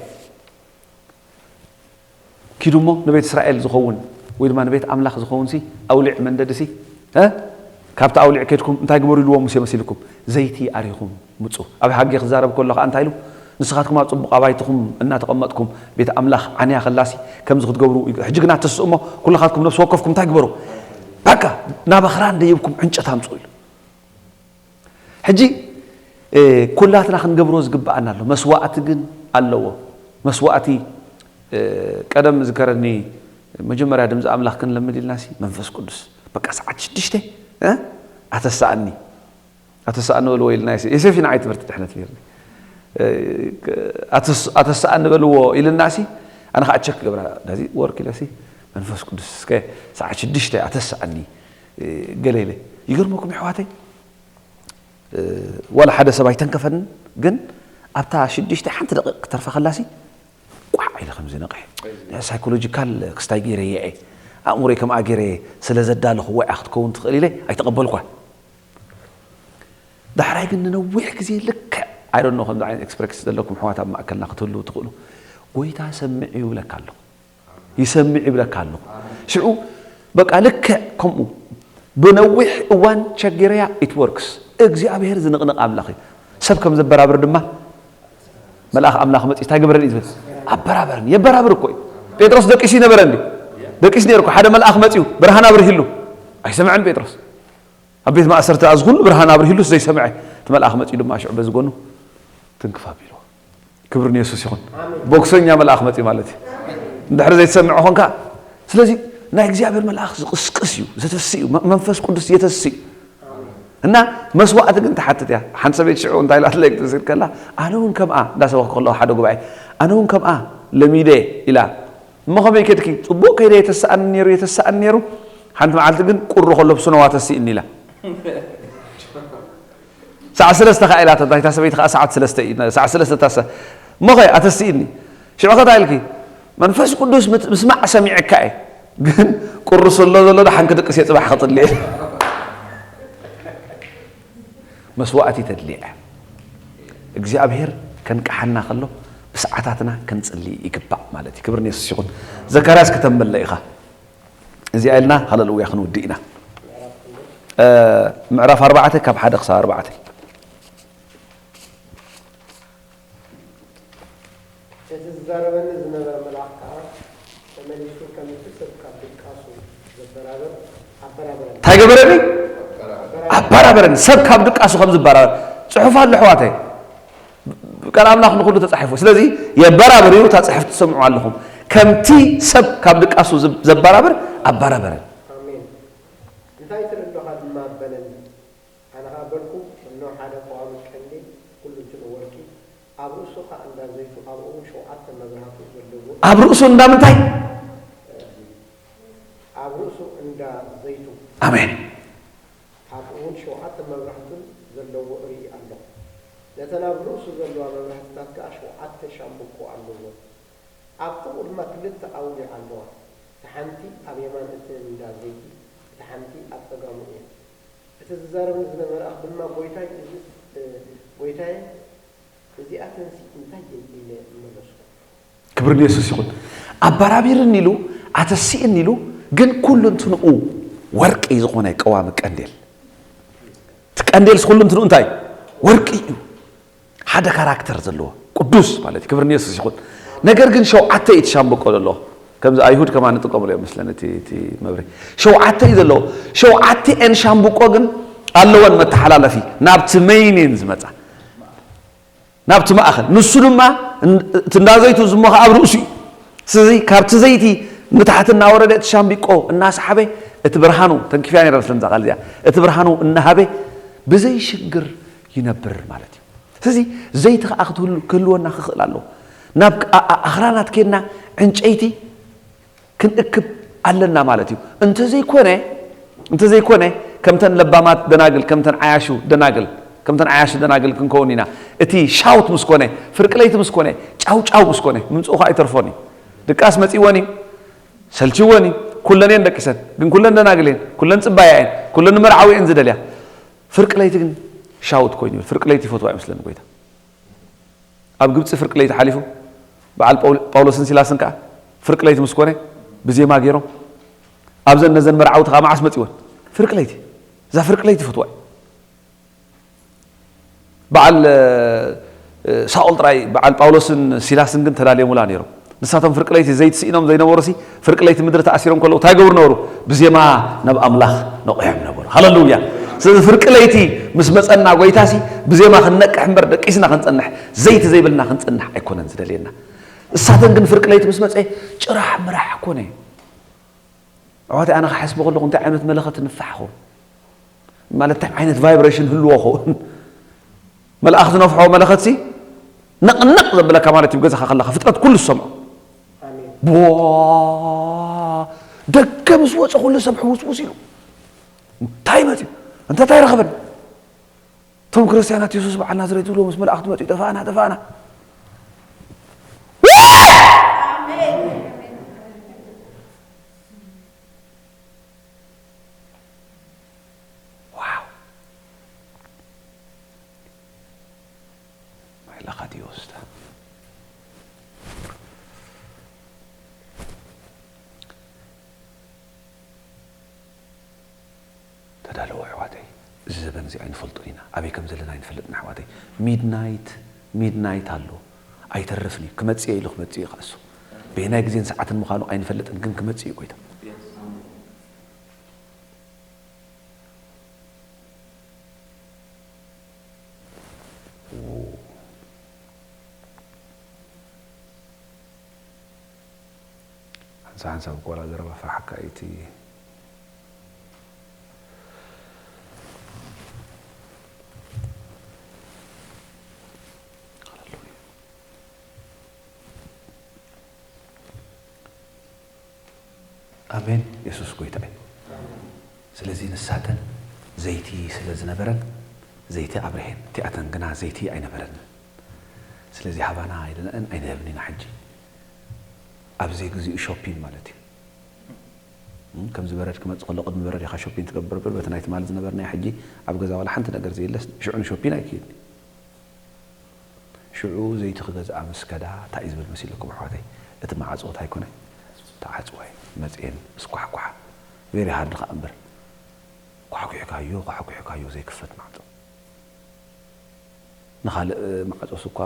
ኪዱ እሞ ንቤት እስራኤል ዝኸውን ወይ ድማ ንቤት ኣምላኽ ዝኸውን ሲ ኣውሊዕ መንደዲ ሲ እ? ካብቲ ኣውሊዕ ኬድኩም እንታይ ግበሩ ኢልዎም ሙሴ መሲልኩም ዘይቲ ኣሪኹም ምፁ። ኣብ ሓጌ ክዛረብ ከሎ ከዓ እንታይ ኢሉ ንስኻትኩም ኣብ ፅቡቕ ኣባይትኹም እናተቐመጥኩም ቤት ኣምላኽ ዓንያ ከላሲ ከምዚ ክትገብሩ ሕጂ ግና ተስኡ እሞ ኩልኻትኩም ነብሲ ወከፍኩም እንታይ ግበሩ በቃ ናብ ኣኽራን ደይብኩም ዕንጨት ኣምፁ ኢሉ ሕጂ ኩላትና ክንገብሮ ዝግብኣና ኣሎ። መስዋእቲ ግን ኣለዎ። መስዋእቲ ቀደም ዝከረኒ መጀመርያ ድምፂ ኣምላኽ ክንለምድ ኢልና ሲ መንፈስ ቅዱስ በቃ ሰዓት ሽዱሽተ ኣተሳእኒ ኣተሳእኒ በልዎ ኢልና ዮሴፍ ንዓይ ትምህርቲ ድሕነት ነርኒ ኣተሳእኒ በልዎ ኢልና ሲ ኣነ ከዓ ቸክ ገብራ ዳዚ ወርክ ኢለ ሲ መንፈስ ቅዱስ እስከ ሰዓት ሽዱሽተ ኣተሳእኒ ገለ ኢለ ይገርመኩም ይሕዋተይ ዋላ ሓደ ሰብ ኣይተንከፈንን ግን ኣብታ ሽዱሽተ ሓንቲ ደቂቕ ክተርፋ ከላሲ ቋዕ ኢለ ከምዚ ነቕሕ ሳይኮሎጂካል ክስታይ ገይረ እየ ኣእምሮይ ከምኣ ገይረ ስለ ዘዳለኹ ወያ ክትከውን ትኽእል ኢለ ኣይተቐበልኳ ዳሕራይ ግን ንነዊሕ ግዜ ልክዕ ኣይደኖ ከምዚ ዓይነት ኤክስፕሬክስ ዘለኩም ሕዋት ኣብ ማእከልና ክትህልው ትኽእሉ ጎይታ ሰምዕ እዩ ብለካ ኣለኹ ይሰምዕ ይብለካ ኣለኹ። ሽዑ በቃ ልክዕ ከምኡ ብነዊሕ እዋን ቸጊረያ it works እግዚኣብሔር ዝንቕንቕ ኣምላኽ እዩ። ሰብ ከም ዘበራብር ድማ መልኣኽ ኣምላኽ መፂ እንታይ ግበረን እዩ ዝብል ኣበራበርን የበራብር እኮ እዩ። ጴጥሮስ ደቂሱ ይነበረ እንዲ ደቂሱ ነይሩ ሓደ መልኣኽ መፂኡ ብርሃን ኣብርሂሉ ኣይሰምዐን ጴጥሮስ ኣብ ቤት ማእሰርቲ እዚ ኩሉ ብርሃን ኣብርሂሉስ ዘይሰምዐ እቲ መልኣኽ መፂኡ ድማ ሽዑ በዚ ጎኑ ትንክፍ ኣቢልዎ። ክብሪ ንየሱስ ይኹን። ቦክሰኛ መልኣኽ መፂ ማለት እዩ። እንድሕር ዘይትሰምዕ ኾንካ ስለዚ ናይ እግዚኣብሔር መልኣኽ ዝቕስቅስ እዩ፣ ዘተሲ እዩ፣ መንፈስ ቅዱስ የተሲ እዩ። እና መስዋዕቲ ግን ትሓትት እያ። ሓንቲ ሰበይቲ ሽዑ እንታይ ኢላ ትለይ ክትስል ከላ ኣነ እውን ከምኣ እንዳሰበኽ ከለኹ ሓደ ጉባኤ ኣነ እውን ከምኣ ለሚደ ኢላ እሞ ከመይ ከድኪ ፅቡቅ ከይደ የተሰኣኒ ነይሩ የተሰኣኒ ነይሩ ሓንቲ መዓልቲ ግን ቁሪ ከሎ ብስነዋ ተሲእኒ ኢላ ሰዓት ሰለስተ ከዓ ኢላቶ እንታይ እታ ሰበይቲ ከዓ ሰዓት ሰለስተ እዩ ሰዓት ሰለስተ ታሰ እሞ ኸ ኣተስኢኒ ሽዑ ከታ ኢልኪ መንፈስ ቅዱስ ምስማዕ ሰሚዕካ እየ ግን ቁርስ ኣሎ ዘሎ ደሓን ክድቅስ እየ ፅባሕ ክፅሊ መስዋእቲ ተድልየ እግዚኣብሔር ከንቅሓና ከሎ ብሰዓታትና ክንፅሊ ይግባእ ማለት እዩ ክብር ንየሱስ ይኹን ዘካርያስ ክተመለ ኢኻ እዚኣ ኢልና ሃለሉያ ክንውድእ ኢና ምዕራፍ ኣርባዕተ ካብ ሓደ ክሳብ ኣርባዕተ እቲ ዝዛረበኒ ዝነበረ መልኣኽ ከኣ ተመሊሱ፣ ከምቲ ሰብ ካብ ድቃሱ ዘበራብር ኣበራበረኒ። እንታይ ገበረኒ? ኣበራበረኒ። ሰብ ካብ ድቃሱ ከም ዝበራበር ጽሑፍ ኣሎ ኣሕዋተይ። ቃል ኣምላኽ ንኹሉ ተጻሒፉ። ስለዚ የበራብር እዩ፣ እታ ጽሕፍቲ ትሰምዑ ኣለኹም። ከምቲ ሰብ ካብ ድቃሱ ዘበራብር ኣበራበረኒ። ኣሜን። እንታይ ትርኢ ኣለኻ ድማ በለኒ። ኣነ ኸኣ በልኩ፣ እነሆ ሓደ ቀዋሚ ቀንዲ፣ ኵሉ ጽኑዕ ወርቂ፣ ኣብ ርእሱ እንዳ ምንታይ? ኣብ ርእሱ እንዳ ዘይቱ ኣሜን። ካብኡ እውን ሸውዓተ መብራህትን ዘለዎ እርኢ ኣለኹ። ነተን ኣብ ርእሱ ዘለዋ መብራህትታት ከኣ ሸውዓተ ሻምብቆ ኣለወን። ኣብ ጥቕኡ ድማ ክልተ ኣውሊዕ ኣለዋ። እታ ሓንቲ ኣብ የማን እቲ እንዳ ዘይቲ፣ እታ ሓንቲ ኣብ ጸጋሙ እያ። እቲ ዝዛረብኒ ዝነበረ ኣኽ ድማ፣ ጐይታይ፣ እዚ፣ እ፣ ጐይታየ፣ እዚኣተንሲ እንታይ እየን? ኢለ መለስኩ። ክብሪ ንየሱስ ይኹን። ኣባራቢርኒ ኢሉ፣ ኣተሲእኒ ኢሉ፣ ግን ኩሉ እንትንኡ ወርቂ ዝኾነ ቀዋሚ ቀንዴል። እቲ ቀንዴልስ ኩሉ እንትንኡ እንታይ? ወርቂ እዩ። ሓደ ካራክተር ዘለዎ ቅዱስ ማለት እዩ። ክብሪ ንየሱስ ይኹን። ነገር ግን ሸውዓተ እዩ እቲ ሻምብቆ ዘለዎ። ከምዚ ኣይሁድ ከማን ንጥቀሙሉ እዮም መስለኒ እቲ፣ እቲ መብርሂ። ሸውዓተ እዩ ዘለዎ። ሸውዓተኤን ሻምብቆ ግን ኣለወን መተሓላለፊ። ናብቲ መይን እየን ዝመጻ። ናብቲ ማእኸል። ንሱ ድማ እን-፣ እቲ እንዳ ዘይቱ ዝሞ ኸዓ ኣብ ርእሱ እዩ። ስለዚ ካብቲ ዘይቲ ንታሕቲ እናወረደ እቲ ሻምብቆ እናሰሓበ እቲ ብርሃኑ፣ ተንኪፍያ ነይራ መስለኒ እዛ ቃል እዚኣ፣ እቲ ብርሃኑ እናሃበ ብዘይ ሽግር ይነብር ማለት እዩ። ስለዚ ዘይቲ ኸዓ ክትህሉ-፣ ክህልወና ክኽእል ኣለዎ። ናብ ኣ-፣ ኣ-፣ ኣኽራናት ኬድና ዕንጨይቲ ክንእክብ ኣለና ማለት እዩ። እንተዘይኮነ፣ እንተዘይኮነ ከምተን ለባማት ደናግል፣ ከምተን ዓያሹ ደናግል፣ ከምተን ዓያሹ ደናግል ክንከውን ኢና። እቲ ሻውት ምስ ኮነ፣ ፍርቂ ለይቲ ምስ ኮነ፣ ጫው ጫው ምስ ኮነ፣ ምምጽኡ ኸዓ ኣይተርፎን እዩ። ድቃስ መጺእወን እዩ፣ ሰልችወን እዩ። ኩለን እየን ደቂሰን፣ ግን ኩለን ደናግል እየን፣ ኩለን ጽባያ እየን፣ ኩለን ንመርዓዊ እየን ዝደልያ። ፍርቂ ለይቲ ግን ሻውት ኮይኑ ይብል። ፍርቂ ለይቲ ይፈትዋ ይመስለኒ ጎይታ። ኣብ ግብጺ ፍርቂ ለይቲ ሓሊፉ፣ በዓል ጳውል-፣ ጳውሎስን ሲላስን ከኣ ፍርቂ ለይቲ ምስ ኮነ ብዜማ ገይሮም ኣብዘን ነዘን መርዓውቲ ከኣ መዓስ መጺወን? ፍርቂ ለይቲ። እዛ ፍርቂ ለይቲ ይፈትዋ እዩ። በዓል፣ እ፣ ሳኦል ጥራይ፣ በዓል ጳውሎስን ሲላስን ግን ተዳልዮምላ ነይሮም። ንሳቶም ፍርቂ ለይቲ ዘይቲ ስኢኖም ዘይነበሩሲ፣ ፍርቂ ለይቲ ምድሪ ተኣሲሮም ከለዉ እንታይ ይገብሩ ነበሩ? ብዜማ ናብ ኣምላኽ ነቒሖም ነበሩ። ሃለሉያ። ስለዚ ፍርቂ ለይቲ ምስ መጸና ጎይታሲ፣ ብዜማ ክንነቅሕ እምበር ደቂስና ክንጸንሕ፣ ዘይቲ ዘይብልና ክንጸንሕ ኣይኮነን ዝደልየና። እሳተን ግን ፍርቂ ለይቲ ምስ መጸ፣ ጭራሕ ምራሕ ኮነ። ኣሕዋተይ፣ ኣነ ክሓስቦ ከለኹ እንታይ ዓይነት መለኸት ንፋሕ ኸውን? ማለት እንታይ ዓይነት ቫይብሬሽን ህልዎ ኸውን? መልኣኽ ዝነፍሖ መለኸትሲ ነቕነቕ ዘብለካ ማለት እዩ። ገዛኻ ከለኻ ፍጥረት ኩሉ ዝሰምዖ። ኣሜን። ብዋ ደገ ምስ ወጸ ኩሉ ሰብ ሕውስውስ ኢሉ። እንታይ መጽዩ? እንተ እንታይ ረኸበን? እቶም ክርስትያናት የሱስ በዓል ናዝሬት ዝብልዎ ምስ መላእኽቲ መጺኡ፣ "ጠፋእና፣ ጠፋእና!" ዋው! ማይ ላኻት ይወስዳ። ተዳለዉ ኣሕዋተይ፣ እዚ ዘበን እዚ ኣይንፈልጦን ኢና። ኣበይ ከም ዘለና ኣይንፈልጥን ኣሕዋተይ። ሚድናይት፣ ሚድናይት ኣሎ። ኣይተርፍን እዩ። ክመጽእ እዩ ኢሉ ክመጽእ እዩ ከኣ እሱ። በየናይ ግዜን ሰዓትን ምዃኑ ኣይንፈልጥን፣ ግን ክመጽእ እዩ ጎይታ። ሓንሳብ ሓንሳብ እኮ ዋላ ዘረባ ፍርሓካ እዩ እቲ። ሃሌሉያ። ኣሜን። የሱስ ጎይታ እዩ። ስለዚ ንሳተን ዘይቲ ስለ ዝነበረን ዘይቲ ኣብርሄን፣ እቲኣተን ግና ዘይቲ ኣይነበረንን። ስለዚ ሃባና ኢለናእን ኣይንህብን ኢና። ሕጂ ኣብ ዘይግዚኡ ሾፒን ማለት እዩ። እም፣ ከምዚ በረድ ክመጽእ ከሎ ቅድሚ በረድ ኢኻ ሾፒን ትገብር እምበር፣ በቲ ናይ ትማሊ ዝነበርናዮ ሕጂ ኣብ ገዛ ዋላ ሓንቲ ነገር ዘየለስ ሽዑ ንሾፒን ኣይክይድን እዩ። ሽዑ ዘይቲ ክገዝኣ ምስ ከዳ እንታይ እዩ ዝብል መሲልኩም ኣሕዋተይ? እቲ ማዕጾ እንታይ ኮነ? ተዓጽወ። መጽኤን እስኳሕኳሓ። ቬሪ ሃርድ ከኣ እምበር። ኳሕኲሕካዮ፣ ኳሕኲሕካዮ ዘይክፈት ማዕጾ። ንኻልእ ማዕጾስ እኳ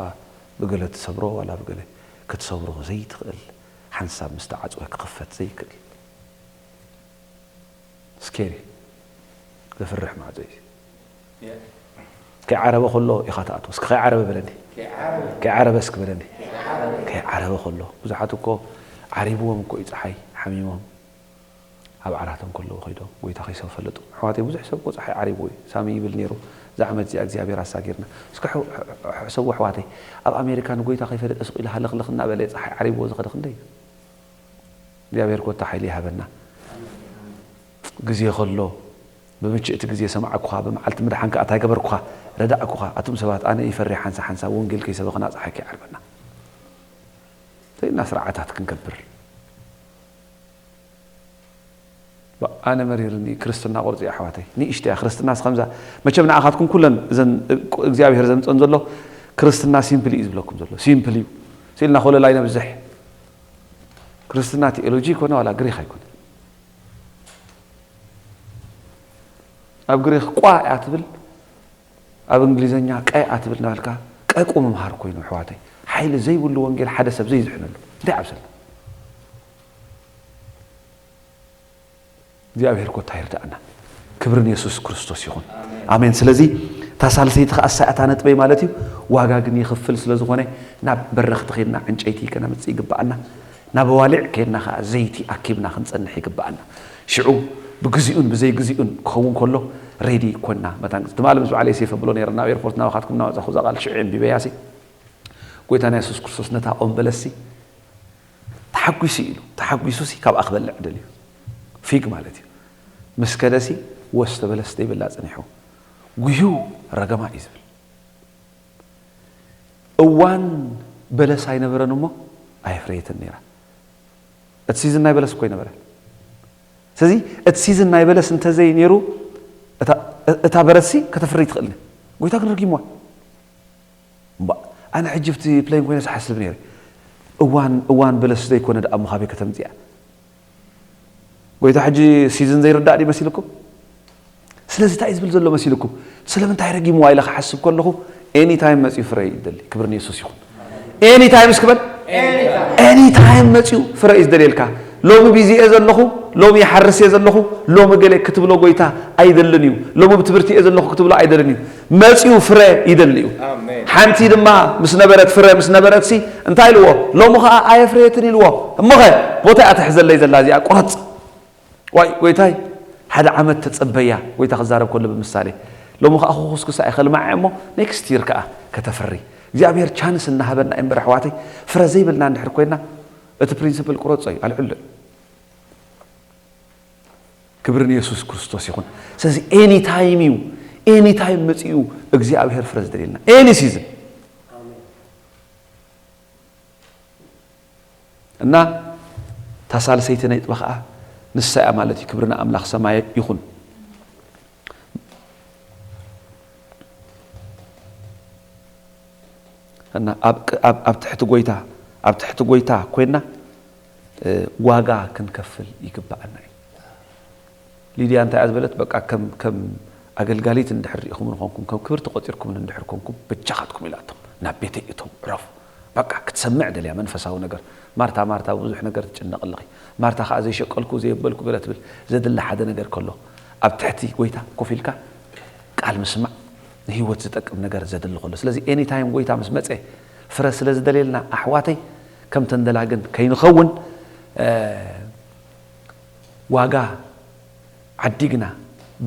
ብገለ ትሰብሮ ዋላ ብገለ ክትሰብሮ ዘይትኽእል፣ ሓንሳብ ምስ ተዓጽወ ክኽፈት ዘይክእል። ስኬሪ፣ ዘፍርሕ ማዕጾ እዩ። ከይዓረበ ከሎ ኢኻ ትኣትዎ። እስኪ ከይዓረበ በለኒ። ከይዓረበ እስኪ በለኒ። ከይዓረበ ከሎ። ብዙሓት እኮ ዓሪብዎም እኮ እዩ ጸሓይ፣ ሓሚሞም። ኣብ ዓራቶም ከለዉ ከይዶም ጎይታ ከይሰው ፈለጡ። ኣሕዋተይ፣ ብዙሕ ሰብ እኮ ጸሓይ ዓሪብዎ እዩ። ሳሚ ይብል ነይሩ፣ "እዛ ዓመት እዚኣ እግዚኣብሔር ኣሳጊርና።" እስኪ ሕ-፣ ሕ-፣ ሕሰቡ ኣሕዋተይ፣ ኣብ ኣሜሪካ ንጎይታ ከይፈለጠ ስቕ ኢሉ ሃለኽለኽ እናበለ ጸሓይ ዓሪብዎ ዝኸደ ክንደይ እዩ? እግዚኣብሔር ኮታ ሓይሊ ይሃበና። ግዜ ከሎ፣ ብምችእቲ ግዜ ሰማዕኩኻ፣ ብመዓልቲ ምድሓን ከኣ እንታይ ገበርኩኻ? ረዳእኩኻ። ኣቱም ሰባት፣ ኣነ ይፈሪ ሓንሳ ሓንሳ ወንጌል ከይሰበኽና ጸሓይ ከይዓርበና። እንተይልና ስርዓታት ክንገብር። ባ-፣ ኣነ መሪርኒ ክርስትና ቁርጺ ኣሕዋተይ። ንእሽተያ ክርስትናስ ከምዛ፣ መቸም ንኣኻትኩም ኩለን እዘን እግዚኣብሔር ዘምጸን ዘሎ ክርስትና ሲምፕል እዩ ዝብለኩም ዘሎ። ሲምፕል እዩ። ስኢልና ኮለል ኣይነብዝሕ። ክርስትና ቴኦሎጂ ይኮነ ዋላ ግሪክ ኣይኮነ። ኣብ ግሪክ ቋ እያ ትብል፣ ኣብ እንግሊዘኛ ቀ እያ ትብል እናበልካ ቀቁ ምምሃር ኮይኑ ኣሕዋተይ። ሓይሊ ዘይብሉ ወንጌል ሓደ ሰብ ዘይዝሕነሉ። እንታይ ኣብ ዘሎ? እግዚኣብሔር ኮታ ይርዳእና። ክብሪ ንየሱስ ክርስቶስ ይኹን። ኣሜን። ስለዚ እታ ሳልሰይቲ ከኣ እሳ እታ ነጥበይ ማለት እዩ። ዋጋ ግን ይኽፍል ስለ ዝኾነ ናብ በረኽቲ ኬድና ዕንጨይቲ ከነምጽእ ይግብኣና። ናብ ኣዋልዕ ኬድና ከኣ ዘይቲ ኣኪብና ክንጸንሕ ይግብኣና። ሽዑ ብግዚኡን ብዘይግዚኡን ክኸውን ከሎ ሬዲ ኮንና መታን ትማሊ ምስ በዓል ዮሴፍ ኣብሎ ነይረ። ናብ ኤርፖርት ናባኻትኩም እናመጻኹ እዛ ቃል ሽዑ ኣንቢበያ ሲ ጎይታና የሱስ ክርስቶስ ነታ ኦም በለስ ሲ ተሓጒሱ ኢሉ፣ ተሓጒሱ ሲ ካብኣ ክበልዕ ደልዩ። ፊግ ማለት እዩ። ምስ ከደ ሲ ወስተ በለስ ደይብላ ጸኒሑ። ጉህዩ ረገማ እዩ ዝብል። እዋን በለስ ኣይነበረን እሞ ኣየፍረየትን ነይራ። እቲ ሲዝን ናይ በለስ እኮ ኣይነበረ። ስለዚ እቲ ሲዝን ናይ በለስ እንተዘይ ነይሩ እታ፣ እታ በለስ ሲ ከተፍሪ ትኽእል ነይራ። ጎይታ ግን ረጊምዋ። እምባ፣ ኣነ ሕጂ ብቲ ፕሌን ኮይነ ዝሓስብ ነይረ። እዋን፣ እዋን በለስ ዘይኮነ ደኣ እሞ ካበይ ከተምጽያ? ጎይታ ሕጂ ሲዝን ዘይርዳእ ድዩ መሲልኩም? ስለዚ እንታይ እዩ ዝብል ዘሎ መሲልኩም? ስለምንታይ ረጊምዋ ኢለ ክሓስብ ከለኹ፣ ኤኒ ታይም መጺኡ ፍረ እዩ ዝደሊ። ክብሪ ንየሱስ ይኹን። ኤኒ ታይም እስኪ በል። ኤኒ ታይም መጺኡ ፍረ እዩ ዝደልየልካ። ሎሚ ቢዚ እየ ዘለኹ፣ ሎሚ ይሓርስ እየ ዘለኹ፣ ሎሚ ገለ ክትብሎ ጎይታ ኣይደልን እዩ። ሎሚ ብትምህርቲ እየ ዘለኹ ክትብሎ ኣይደልን እዩ። መጺኡ ፍረ ይደሊ እዩ። ኣሜን። ሓንቲ ድማ ምስ ነበረት፣ ፍረ ምስ ነበረት ሲ እንታይ ኢልዎ? ሎሚ ኸኣ ኣየፍረየትን ኢልዎ። እሞኸ ቦታ እያ ትሕዘለይ ዘላ እዚኣ፣ ቁረጽ። ዋይ ጎይታይ፣ ሓደ ዓመት ተጸበያ። ጎይታ ክዛረብ ከሎ ብምሳሌ፣ ሎሚ ኸኣ ክኹስኩሳ እየ ከልማዓ እሞ ኔክስት ይር ከኣ ከተፍሪ። እግዚኣብሔር ቻንስ እናሃበና እዩ እምበር ኣሕዋተይ፣ ፍረ ዘይብልና እንድሕር ኮይና እቲ ፕሪንስፕል ቁረጾ እዩ፣ ኣልዕሎ እዩ። ክብሪ ንየሱስ ክርስቶስ ይኹን። ስለዚ ኤኒ ታይም እዩ፣ ኤኒ ታይም መጺኡ እግዚኣብሔር ፍረ ዝደልየልና፣ ኤኒ ሲዝን። እና እታ ሳልሰይቲ ነጥቢ ኸኣ ንሳ እያ ማለት እዩ። ክብሪ ንኣምላኽ ሰማይ ይኹን። እና ኣብ፣ ኣብ፣ ኣብ ትሕቲ ጎይታ፣ ኣብ ትሕቲ ጎይታ ኮይና፣ እ፣ ዋጋ ክንከፍል ይግብኣና እዩ። ሊድያ እንታይ እያ ዝበለት? በቃ ከም፣ ከም ኣገልጋሊት እንድሕር ርኢኹምኒ ኾንኩም፣ ከም ክብርቲ ቆጺርኩምኒ እንድሕር ኮንኩም፣ በጃኻትኩም ኢላቶም፣ ናብ ቤተይ እቶም፣ ዕረፉ። በቃ ክትሰምዕ ደልያ መንፈሳዊ ነገር። ማርታ፣ ማርታ፣ ብዙሕ ነገር ትጭነቕ ኣለኺ። ማርታ ኸኣ ዘይሸቀልኩ፣ ዘየበልኩ ገለ ትብል። ዘድሊ ሓደ ነገር ከሎ፣ ኣብ ትሕቲ ጎይታ ኮፍ ኢልካ ቃል ምስማዕ፣ ንህይወት ዝጠቅም ነገር ዘድሊ ከሎ። ስለዚ ኤኒ ታይም ጎይታ ምስ መጸ፣ ፍረ ስለ ዝደልየልና፣ ኣሕዋተይ፣ ከም ተንደላግን ከይንኸውን፣ እ፣ ዋጋ ዓዲግና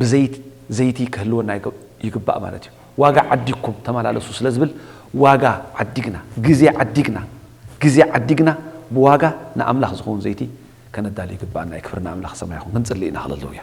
ብዘይት-፣ ዘይቲ ክህልወና ይግ-፣ ይግባእ ማለት እዩ። ዋጋ ዓዲግኩም ተመላለሱ ስለ ዝብል ዋጋ ዓዲግና፣ ግዜ ዓዲግና፣ ግዜ ዓዲግና ብዋጋ ንኣምላኽ ዝኸውን ዘይቲ ከነዳሊ ይግባኣና እዩ። ክብሪ ንኣምላኽ ሰማይ ይኹን። ክንጽሊ ኢና። ሃሌሉያ።